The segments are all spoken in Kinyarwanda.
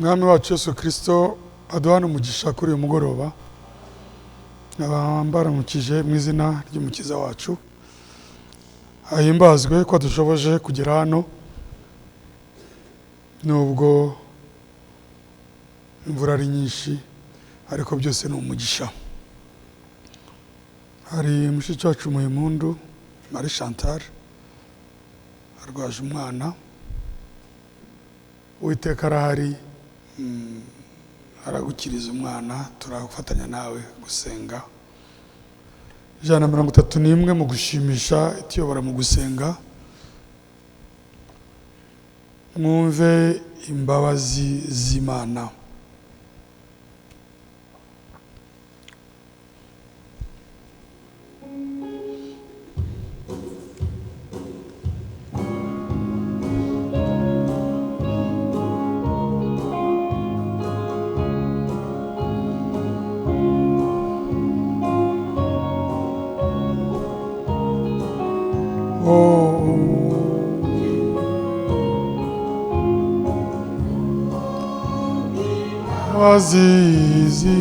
Umwami wacu Yesu Kristo aduhana umugisha kuri uyu mugoroba. Mbaramukije mu izina ry'Umukiza wacu, ahimbazwe ko dushoboje kugera hano nubwo imvura ari nyinshi, ariko byose ni umugisha. Hari mushiki wacu Muhimpundu Marie Chantal arwaje umwana, Uwiteka arahari, aragukiriza umwana, turafatanya nawe gusenga. 131 mu gushimisha ituyobora mu gusenga. Mwumve imbabazi z'Imana. Azizi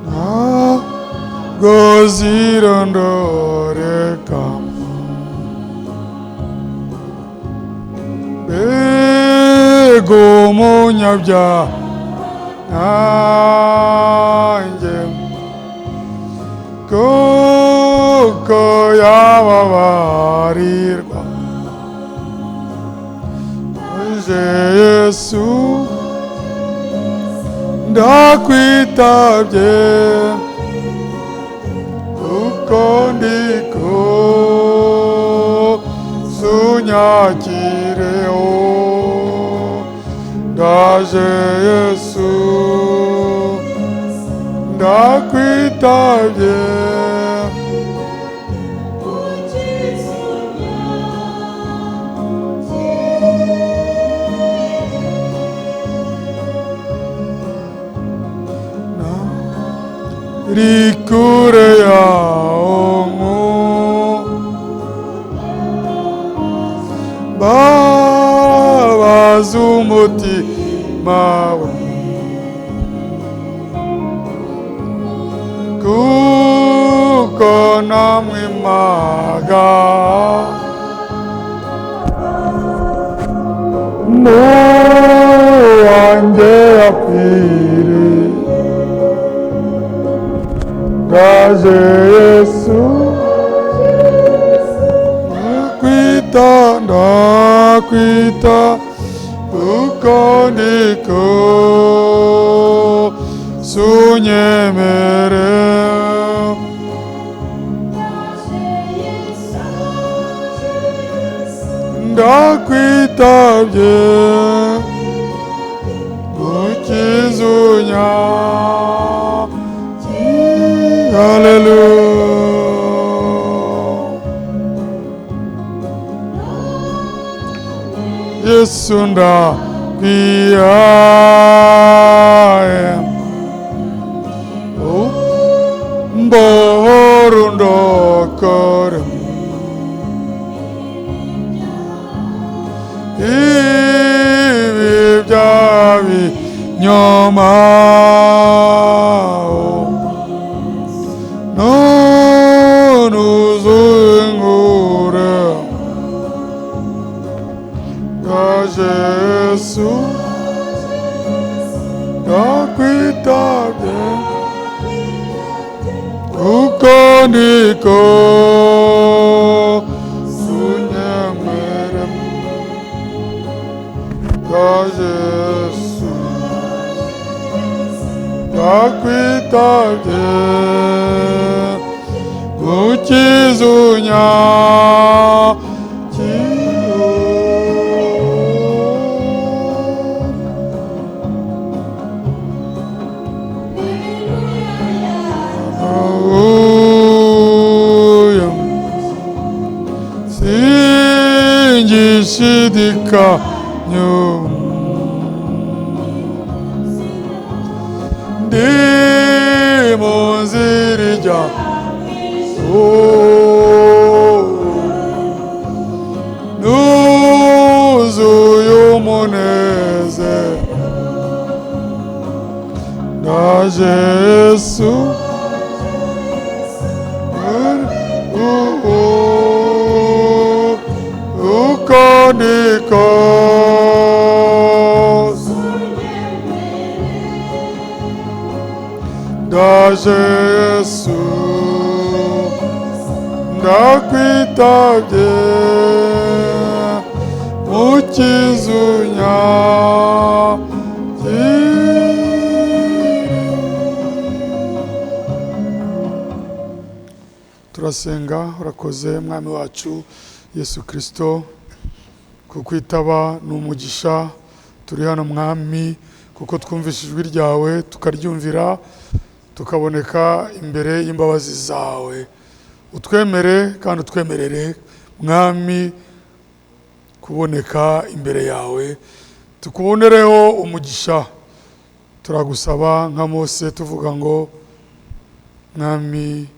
ntabwo zirondoreka, mbega umunyabyaha nkanjye, kuko yababarirwa. Yesu ndakwitabye, kuko ndiko sunyakireho. Ndaje Yesu ndakwitabye, rikure yawo babaza umutima we, kuko namwimaga n'uwanjye yapfiriye. Ndaje Yesu ndakwita, ndakwita, kuko ndiko sunyemere. Ndakwitabye mukizunya. Hallelujah. Yesu ndakwihaye, mbohora undokore, ibi bya binyoma none uzungure. Ndaje Yesu ndakwitabye, kuko ndiko sunyemere. Ndaje Yesu ndakwitabye, mukizunya singishidikanya, ndi mu nzira ijya Uko niko ndaje Yesu, ndakwitabye, mukiza unyakire. Turasenga. Urakoze Mwami wacu Yesu Kristo kukwitaba ni umugisha. Turi hano Mwami kuko twumvise ijwi ryawe, tukaryumvira, tukaboneka imbere y'imbabazi zawe. Utwemere kandi utwemerere Mwami kuboneka imbere yawe, tukubonereho umugisha. Turagusaba nka Mose tuvuga ngo Mwami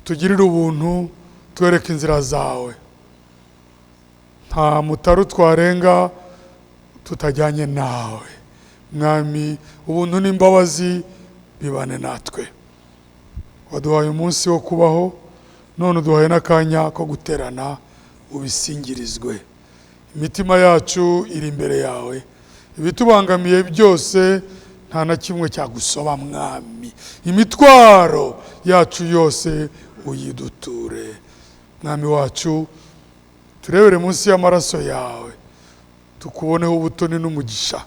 tugirire ubuntu, twereke inzira zawe. Nta mutaru twarenga tutajyanye nawe Mwami. Ubuntu n'imbabazi bibane natwe. Waduhaye umunsi wo kubaho, none uduhaye n'akanya ko guterana, ubisingirizwe. Imitima yacu iri imbere yawe, ibitubangamiye byose nta na kimwe cyagusoba Mwami. Imitwaro yacu yose uyiduture Mwami wacu. Turebere munsi y'amaraso yawe, tukuboneho ubutoni n'umugisha.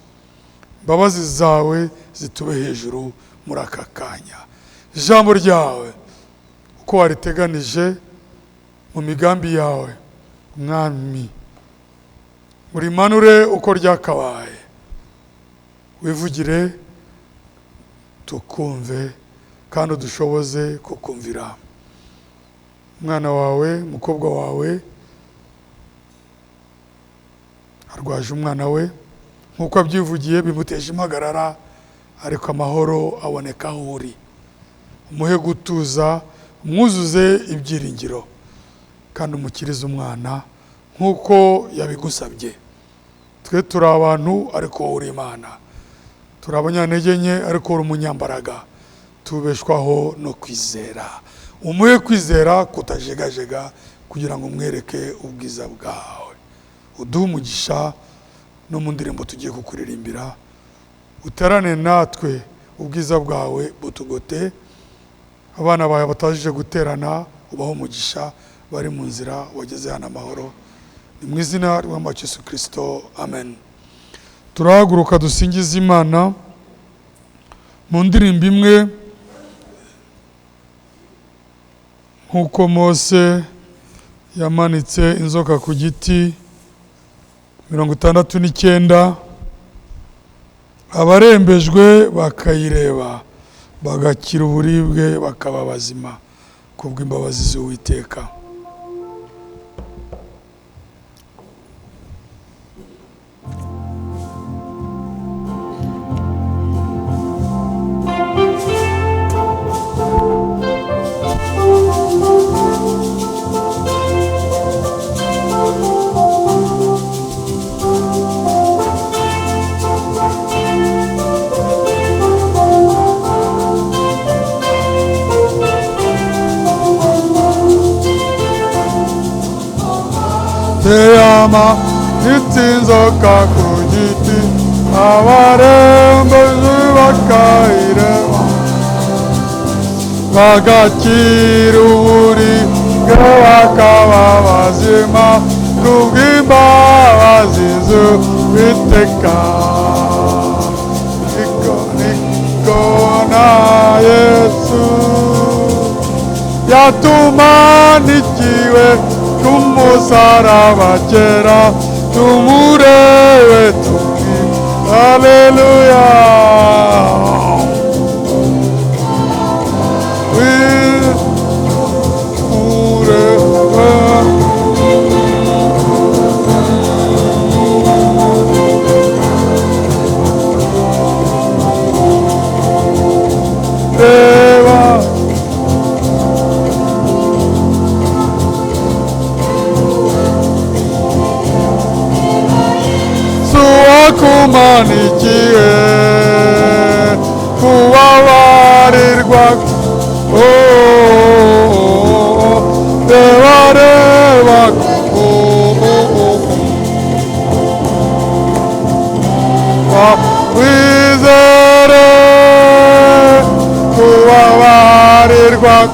Imbabazi zawe zitube hejuru muri aka kanya. Ijambo ryawe uko wariteganije mu migambi yawe Mwami, urimanure uko ryakabaye, wivugire tukumve kandi udushoboze kukumvira. Umwana wawe, umukobwa wawe arwaje umwana we nk'uko abyivugiye, bimuteje impagarara, ariko amahoro aboneka aho uri. Umuhe gutuza, umwuzuze ibyiringiro, kandi umukirize umwana nk'uko yabigusabye. Twe turi abantu ariko wowe uri Imana, turi abanyantege nke ariko uri umunyambaraga. Tubeshwaho no kwizera. Umuhe kwizera kutajegajega kugira ngo umwereke ubwiza bwawe. Uduhe umugisha no mu ndirimbo tugiye kukuririmbira, uterane natwe, ubwiza bwawe butugote. Abana bawe batajije guterana ubaho umugisha, bari mu nzira wageze hano amahoro. Ni mu izina ry'Umwami wacu Yesu Kristo, amen. Turahaguruka dusingize Imana mu ndirimbo imwe, nk'uko Mose yamanitse inzoka ku giti, 69, abarembejwe bakayireba bagakira uburibwe bakaba bazima kubw'imbabazi z'Uwiteka. Teyama inzoka ku giti, abarembejwe bakayireba bagakira uburibwe bakaba bazima kubw'imbabazi z'Uwiteka. Niko na Yesu yatumanikiwe kumusaraba kera, tumurebe tuti haleluya. Reba kumanikiwe kubabarirwa, reba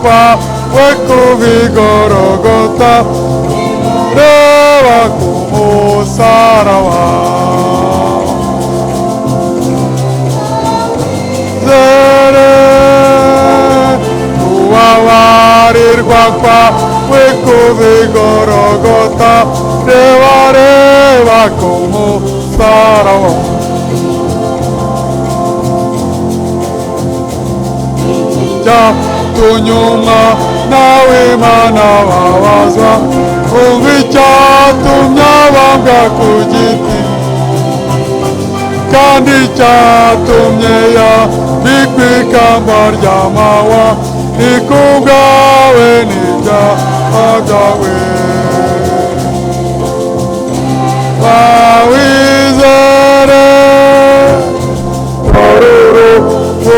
Kwawe kubigorogota, reba ku musaraba. Zere kubabarirwa kwawe kubigorogota, reba reba ku musaraba. Cyatumye nawe Mana babazwa, umva icyatumye abambwa ku giti, kandi cyatumye yambikwa ikamba ry'amahwa, ni kubwawe n'ibyaha byawe. Bawizere urupfu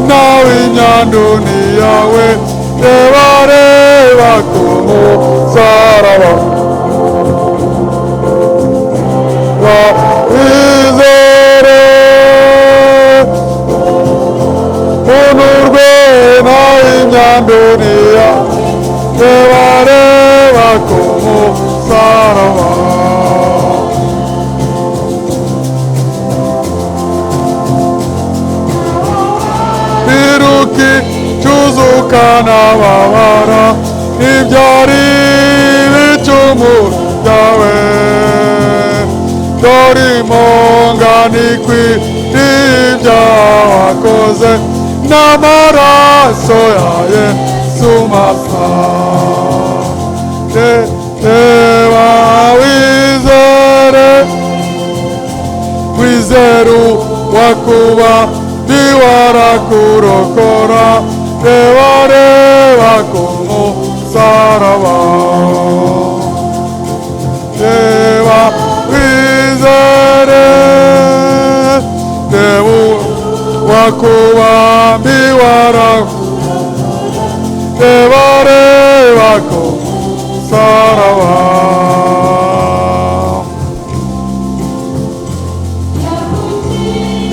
nawe imyanduni yawe, reba reba ku musaraba. Wizere unurwe nawe imyanduni yawe, reba reba ku musaraba. Biruki cyuzukana babara, ibyari ibicumuro byawe, dore impongano ikwiriye ibyaha wakoze, n'amaraso ya Yesu masa. Reba wizere, wizere wakuba biwarakurokora, reba reba ku musaraba. Reba wizere, reba wakuba biwara, reba reba ku musaraba.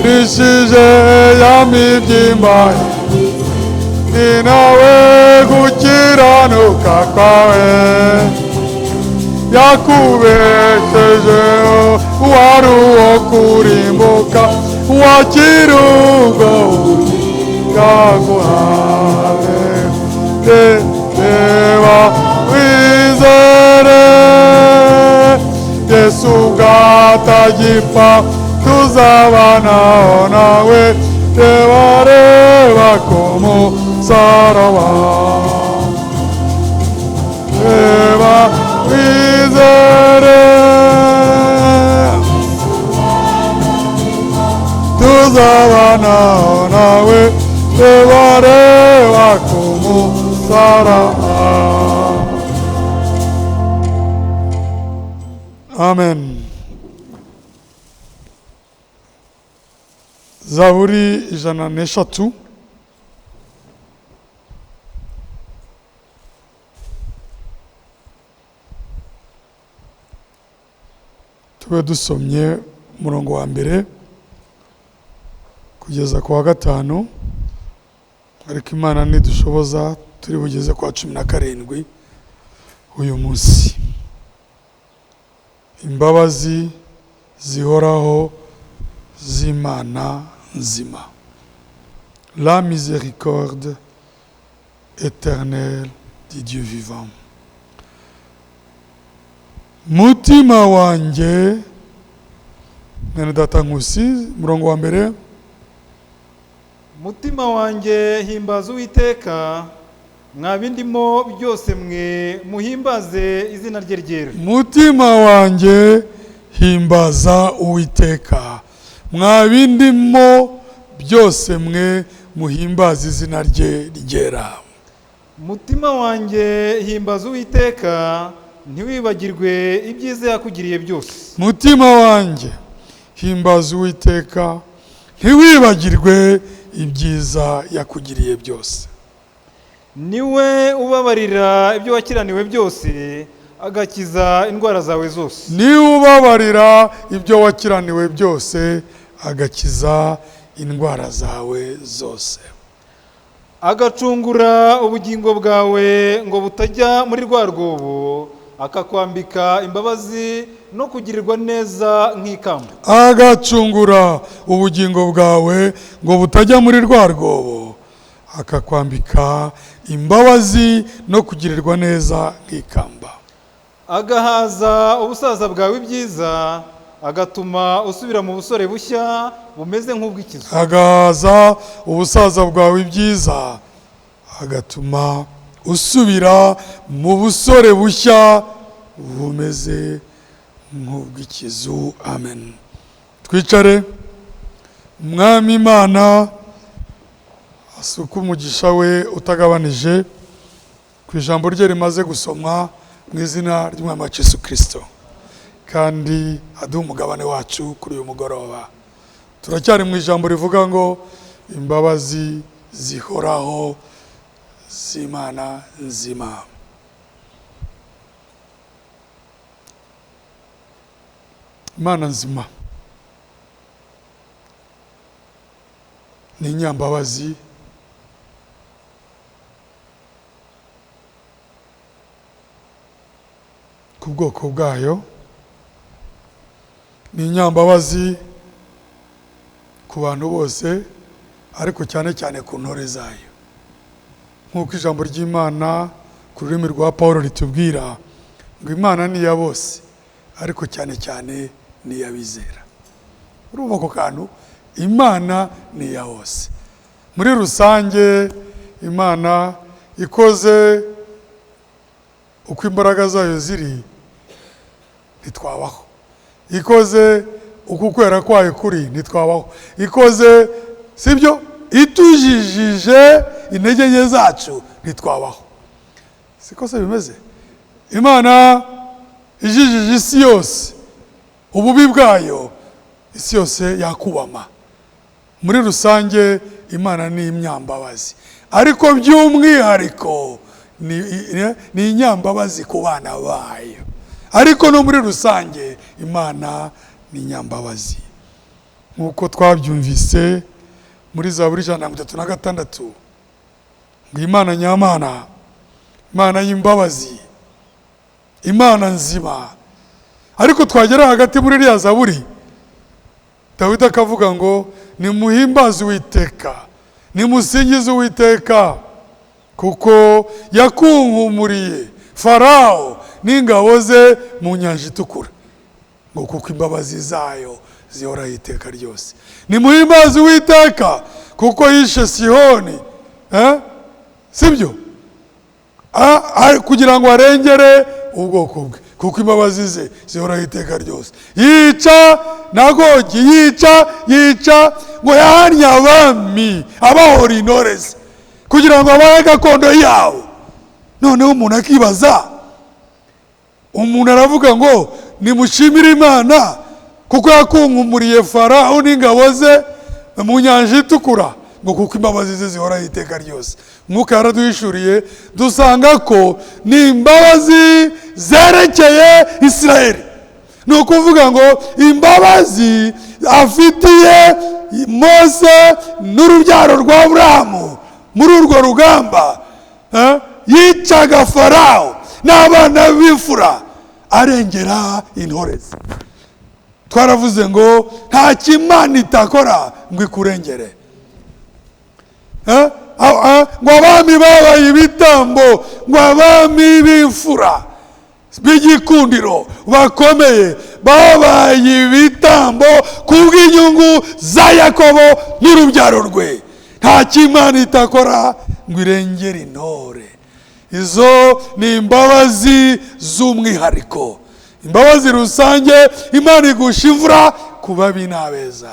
Rishije ya mibyimba, ni nawe gukiranuka kwawe, yakubeshejeho wari uwo kurimbuka, wakira ubwo yaguhaye. Reba wizere Yesu bwatagipfa, tuzabanaho nawe, reba reba ku musaraba. Reba wizere, tuzabanaho nawe, reba reba ku musaraba. Amen. Zaburi 103. Tube dusomye umurongo wa mbere kugeza ku wa 5, ariko Imana nidushoboza turi bugeze kwa 17 uyu munsi. Imbabazi zihoraho z'Imana nzima. La miséricorde éternelle du Dieu vivant. Mutima wanjye, mwene data Nkusi, murongo wa mbere. Mutima wanjye himbaza Uwiteka, mwa bindimo byose mwe muhimbaze izina rye ryera. Mutima wanjye himbaza Uwiteka, mwa bindimo byose mwe muhimbaze izina rye ryera. Mutima wanjye himbaza Uwiteka, ntiwibagirwe ibyiza yakugiriye byose. Mutima wanjye himbaza Uwiteka, ntiwibagirwe ibyiza yakugiriye byose. Niwe ubabarira ibyo wakiraniwe byose, agakiza indwara zawe zose. Niwe ubabarira ibyo wakiraniwe byose, agakiza indwara zawe zose. Agacungura ubugingo bwawe ngo butajya muri rwa rwobo, akakwambika imbabazi no kugirirwa neza nk'ikamba. Agacungura ubugingo bwawe ngo butajya muri rwa rwobo, akakwambika imbabazi no kugirirwa neza nk'ikamba. Agahaza ubusaza bwawe ibyiza, agatuma usubira mu busore bushya bumeze nk'ubw'ikizu. Agahaza ubusaza bwawe ibyiza, agatuma usubira mu busore bushya bumeze nk'ubw'ikizu. Amen. Twicare. Umwami Imana asuka umugisha we utagabanije ku ijambo rye rimaze gusomwa mu izina ry'Umwami wacu Yesu Kristo, kandi aduha umugabane wacu kuri uyu mugoroba. Turacyari mu ijambo rivuga ngo imbabazi zihoraho z'Imana nzima. Imana nzima ni inyambabazi, ku bwoko bwayo, ni inyambabazi ku bantu bose, ariko cyane cyane ku ntore zayo. Nk'uko ijambo ry'Imana ku rurimi rwa Pawulo ritubwira ngo Imana ni iya bose, ariko cyane cyane ni iy'abizera. Urumva ako kantu, Imana ni iya bose. Muri rusange Imana ikoze uko imbaraga zayo ziri ntitwabaho, ikoze uko ukwera kwayo kuri ntitwabaho, ikoze sibyo itujijije intege nke zacu ntitwabaho. Siko se bimeze? Imana ijijije isi yose ububi bwayo, isi yose yakubama. Muri rusange Imana ni imyambabazi, ariko by'umwihariko ni inyambabazi ku bana bayo. Ariko no muri rusange Imana ni inyambabazi, nk'uko twabyumvise muri Zaburi 136 ngo Imana nyamana, Imana y'imbabazi, Imana nzima. Ariko twagera hagati muri iriya Zaburi, Dawidi akavuga ngo nimuhimbaze Uwiteka, nimusingize Uwiteka, kuko yakunkumuriye Farao n'ingabo ze mu nyanja itukura, ngo kuko imbabazi zayo zihoraho iteka ryose. Nimuhimbaze Uwiteka kuko yishe Sihoni, sibyo, kugira ngo arengere ubwoko bwe, kuko imbabazi ze zihoraho iteka ryose. Yica na Gogi, yica ngo yahanye abami abahora intore ze kugira ngo abahe gakondo yabo. Noneho umuntu akibaza, umuntu aravuga ngo nimushimire Imana kuko yakunkumuriye Farao n'ingabo ze mu nyanja itukura, ngo kuko imbabazi ze zihoraho iteka ryose. Mwuka yaraduhishuriye dusanga ko ni imbabazi zerekeye Isirayeli. Ni ukuvuga ngo imbabazi afitiye Mose n'urubyaro rwa Aburahamu muri urwo rugamba, yicaga Farao n'abana b'imfura arengera intore ze. Twaravuze ngo nta kimana itakora ngo ikurengere. Ngo abami babaye ibitambo, ngo abami b'imfura b'igikundiro bakomeye babaye ibitambo kubw'inyungu za Yakobo n'urubyaro rwe. Nta kimana itakora ngo irengere intore. Izo ni imbabazi z'umwihariko, imbabazi rusange. Imana igusha imvura ku babi n'abeza.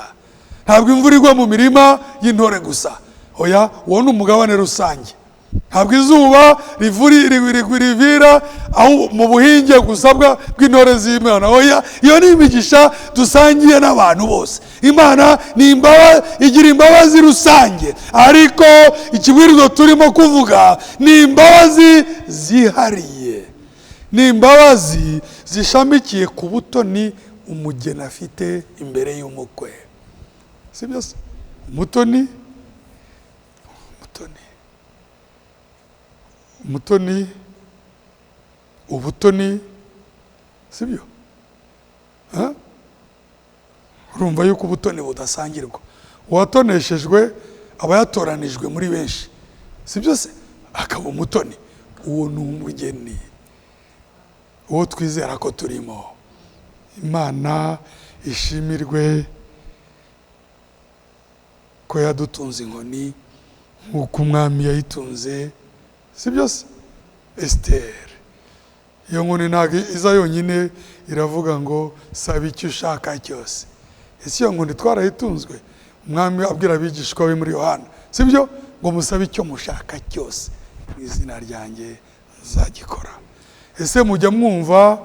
Ntabwo imvura igwa mu mirima y'intore gusa, oya, uwo ni umugabane rusange. Ntabwo izuba rivira aho mu buhinge gusa bw'intore z'Imana, oya, iyo ni imigisha dusangiye n'abantu bose. Imana ni igira imbabazi rusange, ariko ikibwirizo turimo kuvuga ni imbabazi zihariye, ni imbabazi zishamikiye ku butoni umugeni afite imbere y'umukwe. Si byo se? Umutoni, umutoni. Umutoni, ubutoni, sibyo? Ha? Urumva yuko ubutoni budasangirwa. Uwatoneshejwe aba yatoranijwe muri benshi, sibyo se? Akaba umutoni. Uwo ni umugeni, uwo twizera ko turimo. Imana ishimirwe ko yadutunze inkoni nk'uko umwami yayitunze, sibyo se? Esiteri. Iyo nkoni ntabwo iza yonyine, iravuga ngo saba icyo ushaka cyose. Ese iyo nkoni twarayitunzwe? Umwami abwira abigishwa be muri Yohana, sibyo? Ngo musabe icyo mushaka cyose mu izina ryanjye nzagikora. Ese mujya mwumva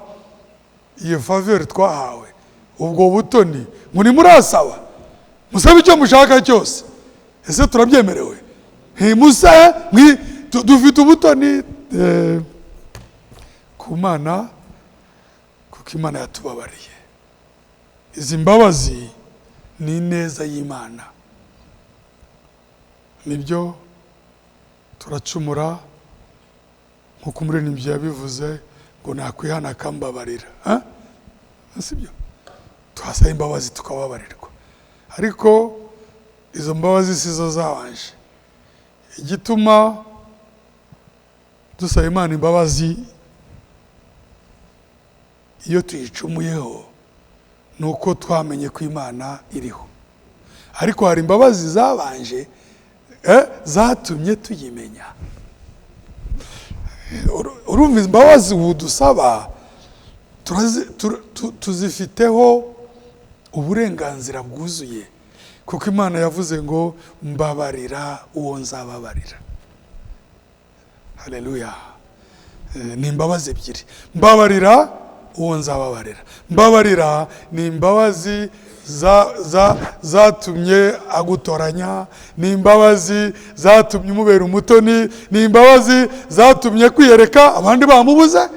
iyo faveur twahawe, ubwo butoni? Ngo ntimurasaba, musabe icyo mushaka cyose. Ese turabyemerewe? Ntimuse dufite ubutoni ku Mana, kuko Imana yatubabariye. Izi mbabazi ni ineza y'Imana. Nibyo, turacumura, nk'uko umuririmbyi yabivuze ngo nakwihana akambabarira. Sibyo? Tuhasaba imbabazi tukababarirwa, ariko izo mbabazi si zo zabanje. Igituma dusaba Imana imbabazi iyo tuyicumuyeho ni uko twamenye ko Imana iriho. Ariko hari imbabazi zabanje zatumye tuyimenya. Urumva imbabazi ubu dusaba tuzifiteho uburenganzira bwuzuye, kuko Imana yavuze ngo mbabarira uwo nzababarira. Haleluya. Ni imbabazi ebyiri: mbabarira uwo nzababarira. Mbabarira ni imbabazi zatumye agutoranya, ni imbabazi zatumye umubera umutoni, ni imbabazi zatumye kwiyereka abandi bamubuze.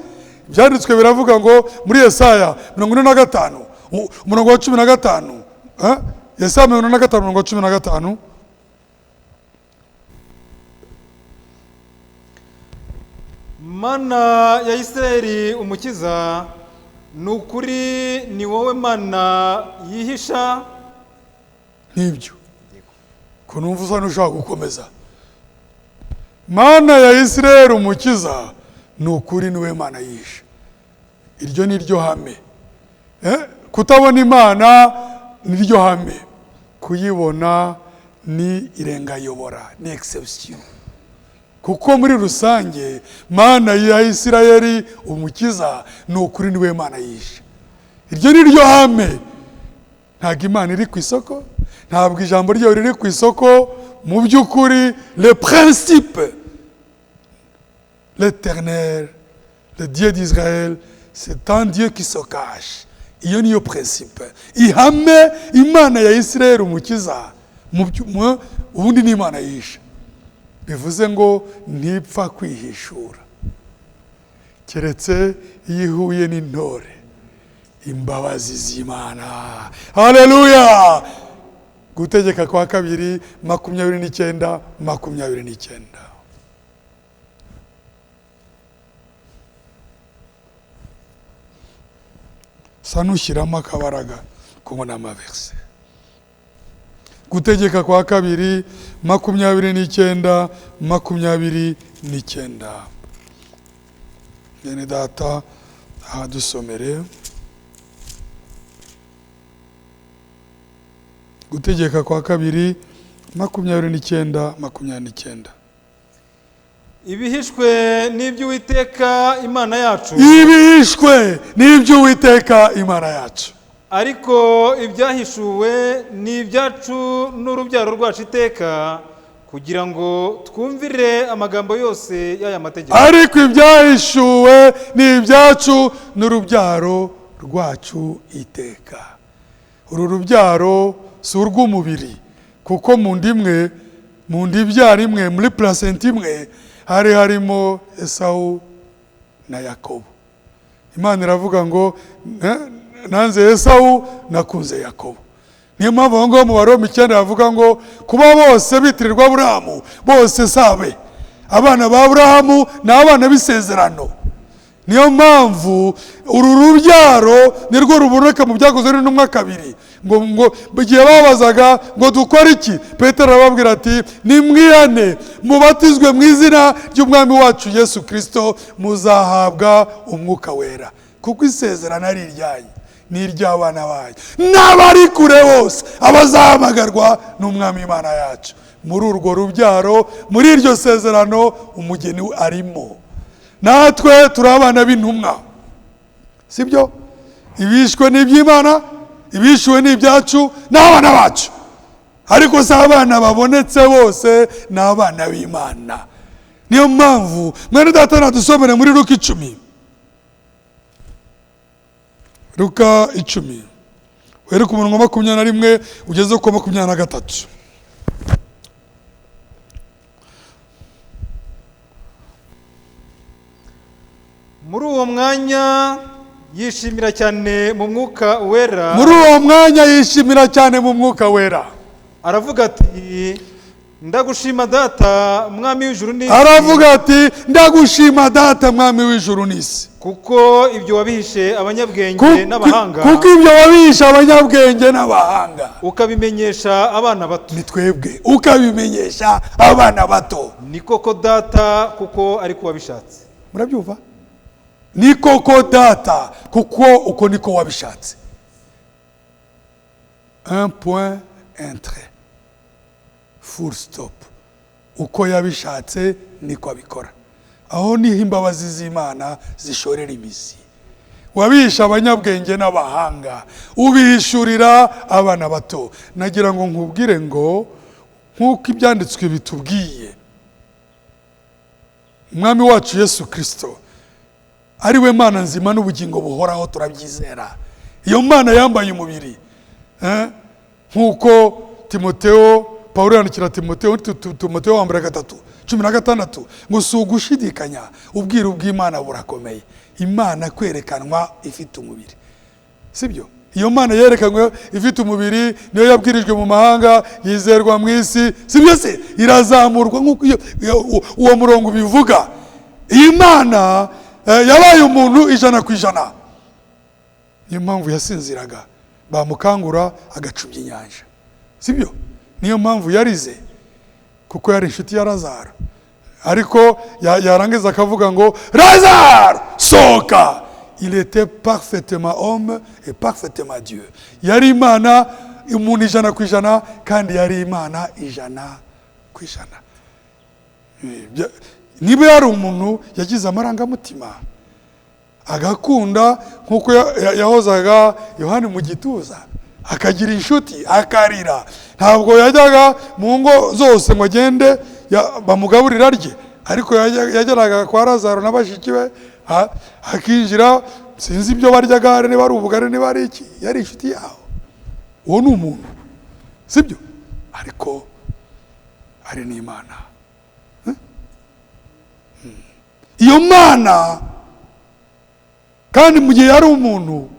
Ibyanditswe biravuga ngo muri Yesaya 45 umurongo wa 15, Yesaya 45 umurongo wa 15. Mana ya Isirayeli umukiza, ni ukuri ni wowe Mana yihisha. Nibyo, ko numva usa n'ushaka gukomeza. Mana ya Isirayeli umukiza, ni ukuri ni wowe Mana yihisha. Iryo ni ryo hame. Kutabona Imana ni ryo hame, kuyibona ni irengayobora, ni exception. Kuko muri rusange Mana ya Isirayeli umukiza ni ukuri niwe Mana yishe. Iryo ni ryo hame. Ntabwo Imana iri ku isoko, ntabwo ijambo ryayo riri ku isoko. Mu by'ukuri le principe, l'Éternel, le Dieu d'Israël, c'est un Dieu qui se cache. Iyo niyo principe, ihame. Imana ya Isirayeli umukiza ubundi ni Imana yishe. Bivuze ngo ntipfa kwihishura keretse iyo ihuye n'intore. Imbabazi z'Imana. Haleluya. Gutegeka kwa kabiri 29 29. Sa nushyiramo akabaraga kubona amaverse. Gutegeka kwa kabiri 29 29. Bene data, aha dusomere. Gutegeka kwa kabiri 29 29. Ibihishwe n'iby'Uwiteka Imana yacu. Ibihishwe n'iby'Uwiteka Imana yacu. Ariko ibyahishuwe ni ibyacu n'urubyaro rwacu iteka, kugira ngo twumvire amagambo yose y'aya mategeko. Ariko ibyahishuwe ni ibyacu n'urubyaro rwacu iteka. Uru rubyaro si urw'umubiri, kuko mu nda imwe, mu nda ibyara imwe, muri placenta imwe hari harimo Esawu na Yakobo. Imana iravuga ngo nanze Esawu nakunze Yakobo. Niyo mpamvu aho ngaho mu Baroma 9 bavuga ngo kuba bose bitirirwa Aburahamu bose sabe, Abana ba Aburahamu ni abana b'isezerano. Niyo mpamvu uru rubyaro nirwo ruboneka mu Byakozwe n'Intumwa 2, ngo igihe babazaga ngo dukore iki, Petero arababwira ati nimwihane mubatizwe mu izina ry'Umwami wacu Yesu Kristo, muzahabwa Umwuka Wera, kuko isezerano ari iryanyu n'iry'abana banyu n'abari kure bose abazahamagarwa n'Umwami Imana yacu. Muri urwo rubyaro, muri iryo sezerano, umugeni arimo. Natwe turi abana b'intumwa, sibyo? Ibishwe ni iby'Imana, ibishuwe ni ibyacu n'abana bacu, ariko si abana babonetse bose, ni abana b'Imana. Niyo mpamvu mwene data nadusomere muri Luka 10, Luka 10 uhere ku murongo 21 ugeze ku 23. Muri uwo mwanya yishimira cyane mu Mwuka Wera. Muri uwo mwanya yishimira cyane mu Mwuka Wera. Aravuga ati ndagushima Data Mwami w'ijuru n'isi. Aravuga ati ndagushima Data Mwami w'ijuru n'isi, kuko ibyo wabihishe abanyabwenge n'abahanga, kuko ibyo wabihishe abanyabwenge n'abahanga ukabimenyesha abana bato. Ni twebwe, ukabimenyesha abana bato. Ni koko Data, kuko ariko wabishatse. Murabyumva? Ni koko Data, kuko uko niko wabishatse. Un point, un trait, full stop. Uko yabishatse niko abikora. Aho niho imbabazi z'Imana zishorera imizi. Wabihisha abanyabwenge n'abahanga, ubihishurira abana bato. Nagira ngo nkubwire ngo nk'uko ibyanditswe bitubwiye, Umwami wacu Yesu Kristo ari we Mana nzima n'ubugingo buhoraho, turabyizera. Iyo Mana yambaye umubiri, nk'uko Timoteo, Pawulo yandikira Timoteo, Timoteo wa mbere 3:16, ngo si ugushidikanya, ubwiru bw'Imana burakomeye. Imana kwerekanwa ifite umubiri, sibyo? Iyo Mana yerekanwe ifite umubiri niyo yabwirijwe mu mahanga, yizerwa mu isi, sibyo se? Irazamurwa nk'uko uwo murongo ubivuga. Iyi Mana yabaye umuntu 100%. Niyo mpamvu yasinziraga bamukangura agacubya inyanja, sibyo? Niyo mpamvu yarize, kuko yari inshuti ya Lazaro. Ariko yarangiza akavuga ngo Lazaro sohoka. Il était parfaitement homme et parfaitement Dieu. Yari Imana umuntu 100%, kandi yari Imana 100%. Niba yari umuntu yagize amarangamutima agakunda nk'uko yahozaga Yohani mu gituza, akagira inshuti, akarira. Ntabwo yajyaga mu ngo zose ngo agende bamugaburira arye, ariko yageraga kwa Lazaro na bashiki be, akinjira, sinzi ibyo baryaga, niba ari ubugari niba ari iki, yari inshuti yaho. Uwo ni umuntu, sibyo? Ariko ari n'Imana. Iyo Mana kandi mu gihe yari umuntu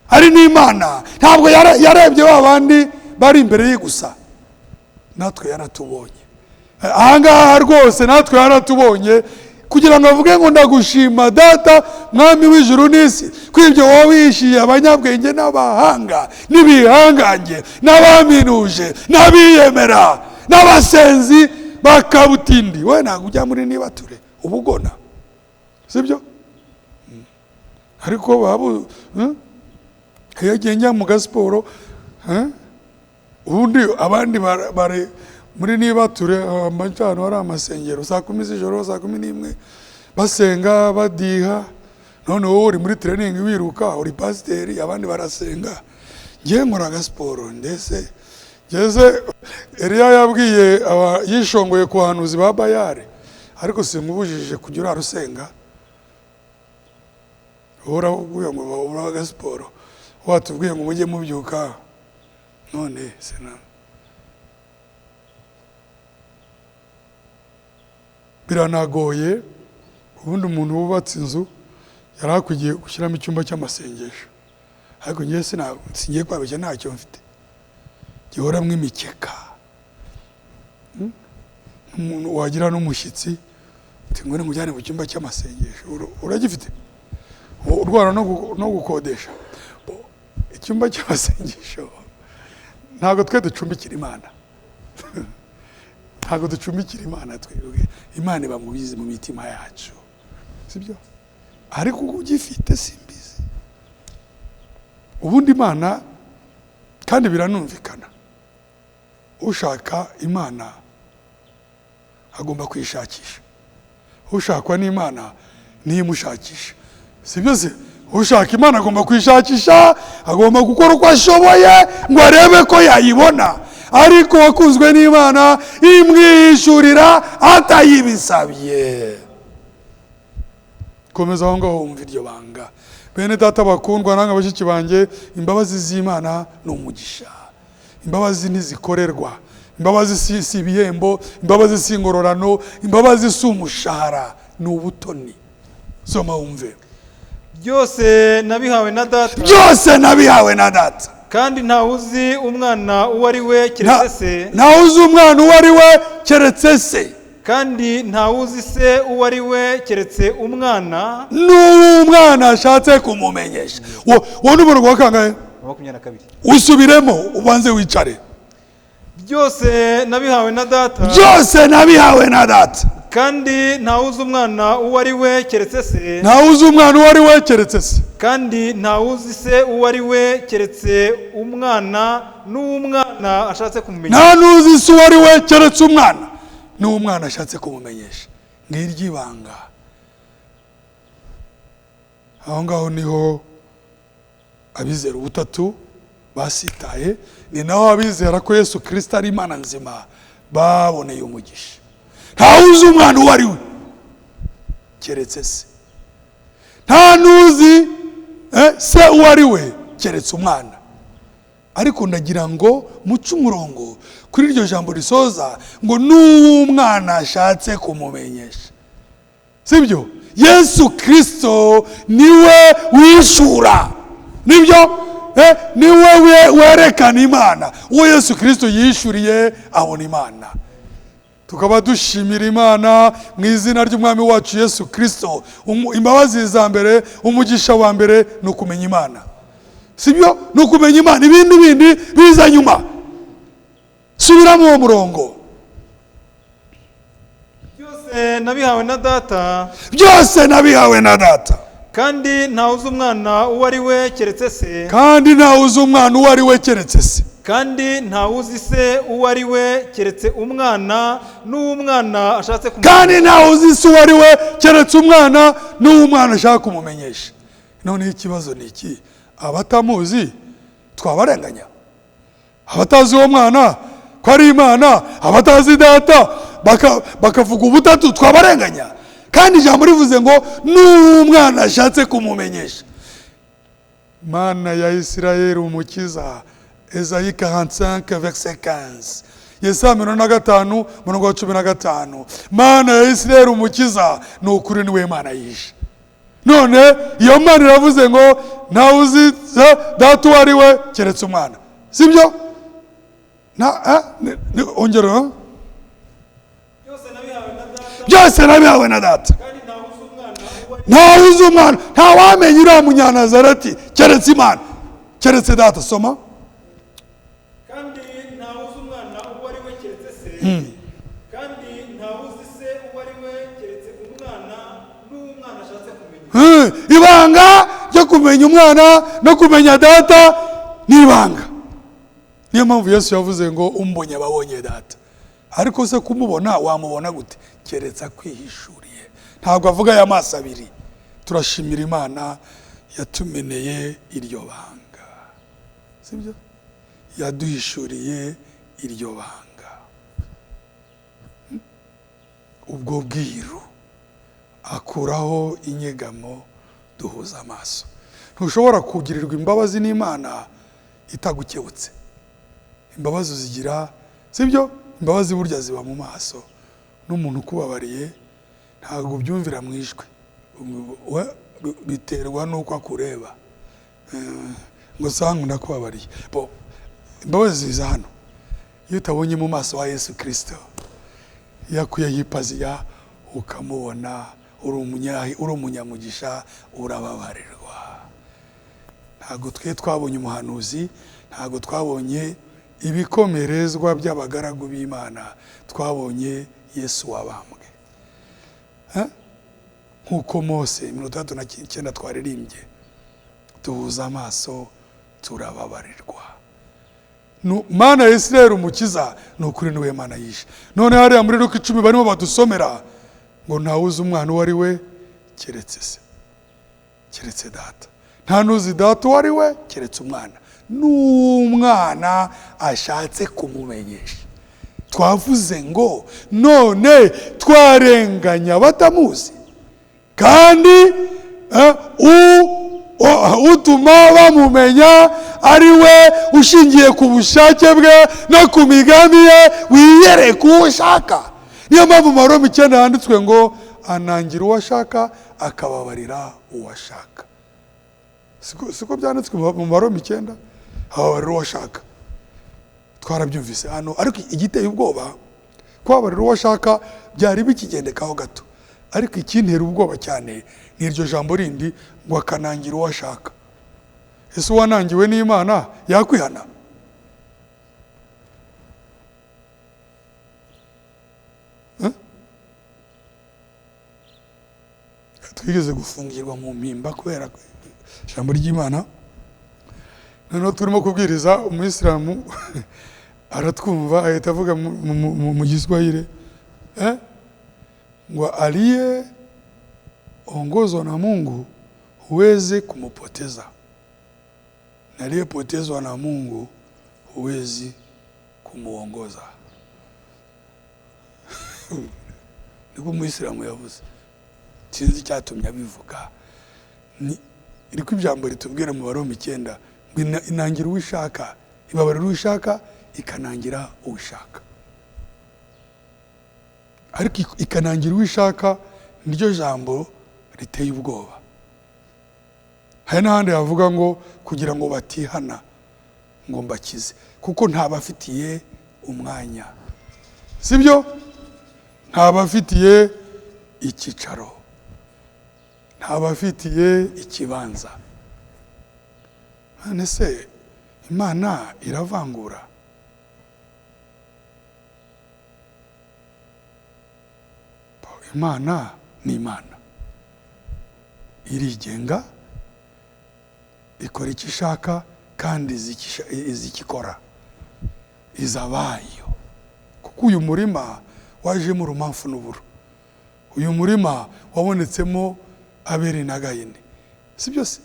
ari n'Imana, ntabwo yarebye ba bandi bari imbere ye gusa, natwe yaratubonye. Ahangaha rwose natwe yaratubonye, kugira ngo avuge ngo ndagushima Data Mwami w'ijuru n'isi, ko ibyo wawishiye abanyabwenge n'abahanga n'ibihangange n'abaminuje n'abiyemera n'abasenzi bakabutindi. We ntabwo ujya muri nibature ubugona, sibyo? Ariko babu iyo agiye njya mu gasiporo, ubundi abandi bari muri nibature amajyano hari amasengero saa 10 z'ijoro, saa 11 basenga badiha. None wowe uri muri training wiruka, uri pasiteri, abandi barasenga. Ngiye nkora agasiporo. Ndetse ngeze Eliya yabwiye yishongoye ku bahanuzi ba Bayali, ariko sinkubujije kujya urarusenga. Uhora ubwiye ngo ubura agasiporo, watubwiye ngo mujye mubyuka, none sena biranagoye. Ubundi umuntu wubatse inzu yari akwiye gushyiramo icyumba cy'amasengesho, ariko ngiye singiye kwabeshya, ntacyo mfite gihoramo imikeka. Umuntu wagira n'umushyitsi Ngwino nkujyane mu cyumba cy'amasengesho. Uragifite urwara no gukodesha icyumba cy'amasengesho. Ntabwo twe ducumbikira Imana, ntabwo ducumbikira Imana twebwe. Imana iba mu mitima yacu, sibyo? Ariko ugifite simbizi ubundi Imana, kandi biranumvikana, ushaka Imana agomba kwishakisha, ushakwa n'Imana niyimushakisha, sibyo se? Ushaka Imana agomba kwishakisha, agomba gukora uko ashoboye ngo arebe ko yayibona. Ariko wakunzwe n'Imana imwishurira atayibisabye. Komeza aho ngaho wumva iryo banga. Bene data bakundwa nanga bashiki banjye, imbabazi z'Imana ni umugisha. Imbabazi ntizikorerwa, imbabazi si ibihembo, imbabazi si ingororano, imbabazi si umushahara, ni ubutoni. Soma wumve. Byose nabihawe na data. Byose nabihawe na data. Kandi ntawe uzi umwana uwo ari we keretse se. Ntawe uzi umwana uwo ari we keretse se. Kandi ntawe uzi se uwo ari we keretse umwana. N'umwana ashatse kumumenyesha. Uwo ni umurongo wa kangahe? 22. Usubiremo ubanze wicare. Byose nabihawe na data. Byose nabihawe na data. Kandi ntawe uzi umwana uwo ari we keretse se. Ntawe uzi umwana uwo ari we keretse se. Kandi ntawe uzi se uwo ari we keretse umwana, n'umwana ashatse kumumenyesha. Nta n'uzi se uwo ari we keretse umwana, n'umwana ashatse kumumenyesha. Ngiryo ibanga. Aho ngaho niho abizera ubutatu basitaye, ni naho abizera ko Yesu Kristo ari Imana nzima baboneye umugisha. Ntawe uzi umwana uwo ari we keretse se. Nta n'uzi se uwo ari we keretse umwana. Ariko ndagira ngo muce umurongo kuri iryo jambo risoza ngo n'umwana ashatse kumumenyesha, sibyo? Yesu Kristo niwe wishura, nibyo? Niwe werekana Imana. Uwo Yesu Kristo yishuriye abona Imana. Tukaba dushimira Imana mu izina ry'Umwami wacu Yesu Kristo. Imbabazi za mbere, umugisha wa mbere ni ukumenya Imana, sibyo? Ni ukumenya Imana, ibindi bindi biza nyuma. Subiramo uwo murongo. Byose nabihawe na data. Byose nabihawe na data. Kandi ntawe uzi umwana uwo ari we keretse se. Kandi ntawe uzi umwana uwo ari we keretse se. Kandi ntawe uzi se uwo ari we keretse umwana, n'umwana ashatse kumumenyesha. Kandi ntawe uzi se uwo ari we keretse umwana, n'umwana ashaka kumumenyesha. Noneho ikibazo ni iki? Abatamuzi twabarenganya? Abatazi uwo mwana ko ari Imana, abatazi data bakavuga ubutatu, twabarenganya? Kandi ijambo rivuze ngo n'umwana ashatse kumumenyesha. Mana ya Isirayeli umukiza, Esayi 45 verset 15, Yesaya 45 murongo wa 15. Mana ya Isirayeli umukiza, ni ukuri niwe Mana yishe. None iyo Mana iravuze ngo ntawe uzi data uwo ari we keretse umwana, sibyo? Ongera. Byose nabihawe na data. Ntawe uzi umwana, ntawamenya uriya munyanazareti keretse Imana, keretse data. Soma. Kandi ntawe uzi umwana uwo ari we keretse se. Kandi ntawe uzi se uwo ari we keretse umwana, n'umwana ashatse kumenya. Ibanga ryo kumenya umwana no kumenya data ni ibanga. Niyo mpamvu Yesu yavuze ngo umbonye ababonye data. Ariko se kumubona wamubona gute? Keretse akwihishuriye. Ntabwo avuga aya maso abiri. Turashimira Imana yatumeneye iryo banga, sibyo? Yaduhishuriye iryo banga. Ubwo bwiru akuraho inyegamo, duhuza amaso. Ntushobora kugirirwa imbabazi n'Imana itagukebutse. Imbabazi uzigira, sibyo? Imbabazi burya ziba mu maso. N'umuntu ukubabariye ntabwo ubyumvira mu ijwi, biterwa n'uko akureba. Ngo sangu ndakubabariye. Imbabazi ziza hano. Iyo utabonye mu maso wa Yesu Kristo, yakuyeho ipaziya, ukamubona, uri umunyamugisha, urababarirwa. Ntabwo twe twabonye umuhanuzi, ntabwo twabonye ibikomerezwa by'abagaragu b'Imana, twabonye Yesu wabambwe. Nk'uko Mose 69 twaririmbye, duhuza amaso turababarirwa. Mana ya Isirayeli umukiza, ni ukuri niwe Mana yishe. None hariya muri Luka 10 barimo badusomera ngo ntawuzi umwana uwo ari we keretse se, keretse data. Nta nuzi data uwo ari we keretse umwana, n'umwana ashatse kumumenyesha. Twavuze ngo none twarenganya batamuzi, kandi utuma bamumenya ari we ushingiye ku bushake bwe no ku migambi ye, wiyereka uwo ushaka. Niyo mpamvu mu Baroma 9 handitswe ngo anangira uwo ashaka akababarira uwo ashaka. Siko byanditswe mu Baroma 9, ababarira uwo ashaka. Twarabyumvise hano, ariko igiteye ubwoba kubabarira uwo ashaka byari bikigendekaho gato, ariko ikintera ubwoba cyane ni iryo jambo rindi ngo akanangira uwo ashaka. Ese uwanangiwe n'Imana yakwihana? Twigeze gufungirwa mu mpimba kubera ijambo ry'Imana. Noneho turimo kubwiriza, umuyisilamu aratwumva ahita avuga mu Giswahili ngo aliye ongozwa na Mungu huwezi kumupoteza, na aliyepotezwa na Mungu huwezi kumuongoza. Niko umuyisilamu yavuze. Sinzi icyatumye abivuga. Iriko ijambo ritubwira mu Baroma 9 ngo inangira uwishaka, ibabarira uwishaka, ikanangira uwishaka. Ariko ikanangira uwishaka niryo jambo riteye ubwoba. Hari n'ahandi havuga ngo kugira ngo batihana ngo mbakize, kuko ntabafitiye umwanya, sibyo? Ntabafitiye icyicaro, ntabafitiye ikibanza. None se Imana iravangura? Imana ni Imana, irigenga, ikora icyo ishaka kandi izi icyo ikora, izabayo. Kuko uyu murima wajemo urumamfu n'uburo, uyu murima wabonetsemo Abeli na Gayini, si byose?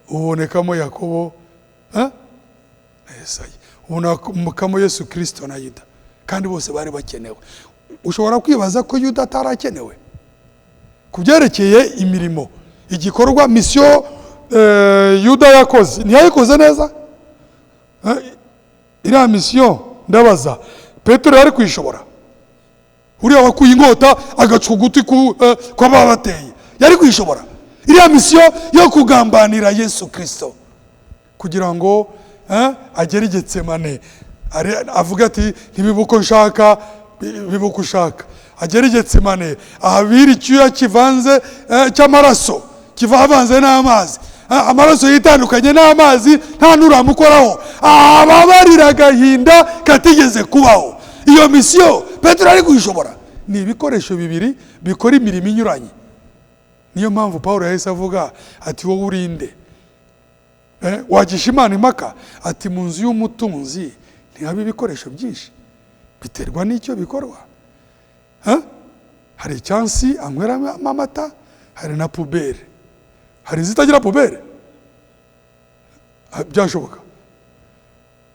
Ubonekamo Yakobo na Esayi, ubonekamo Yesu Kristo na Yuda, kandi bose bari bakenewe. Ushobora kwibaza ko Yuda atarakenewe ku byerekeye imirimo, igikorwa, misiyo Yuda yakoze ntiyayikoze neza. Iriya misiyo ndabaza Petero yari kuyishobora? Uriya wakuye inkota agaca ugutwi kw'ababateye yari kuyishobora? Iriya misiyo yo kugambanira Yesu Kristo kugira ngo agere i Getsemane, avuga ati ntibibuko nshaka, bibuko ushaka. Agere i Getsemane ahabira icyuya kivanze cy'amaraso, kivanze n'amazi, amaraso yitandukanye n'amazi, nta nuramukoraho, ababarira agahinda katigeze kubaho. Iyo misiyo Petero ari kuyishobora? Ni ibikoresho bibiri bikora imirimo inyuranye. Niyo mpamvu Paulo yahise avuga ati wowe urinde, wagisha Imana impaka? Ati mu nzu y'umutunzi ntihaba ibikoresho byinshi, biterwa n'icyo bikorwa. Hari icyansi anyweramo amata, hari na pubere, hari izitagira pubere. Byashoboka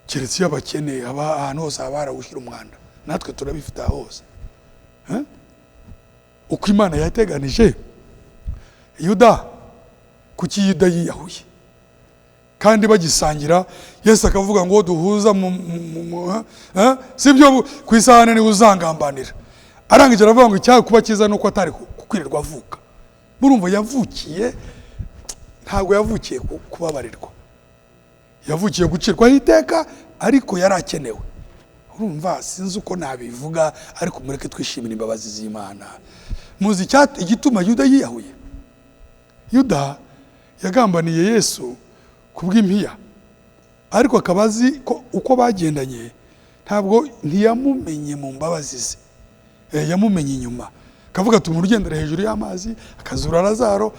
keretse iyo abakene aba ahantu hose haba harawushyira umwanda, natwe turabifite aho hose. Uko Imana yateganije Yuda, kuki Yuda yiyahuye kandi bagisangira? Yesu akavuga ngo duhuza sibyo, ku isahane niwe uzangambanira. Arangije aravuga ngo icyaha kuba cyiza nuko atari kukwirirwa avuka. Murumva yavukiye, ntabwo yavukiye kubabarirwa, yavukiye gucirwaho iteka, ariko yari akenewe. Urumva sinzi uko nabivuga, ariko mureke twishimire imbabazi z'Imana. Muzi igituma Yuda yiyahuye? Yuda yagambaniye Yesu kubw'impiya, ariko akaba azi ko uko bagendanye ntabwo ntiyamumenye mu mbabazi ze, yamumenye inyuma. Akavuga ati umuntu ugendera hejuru y'amazi akazura Lazaro,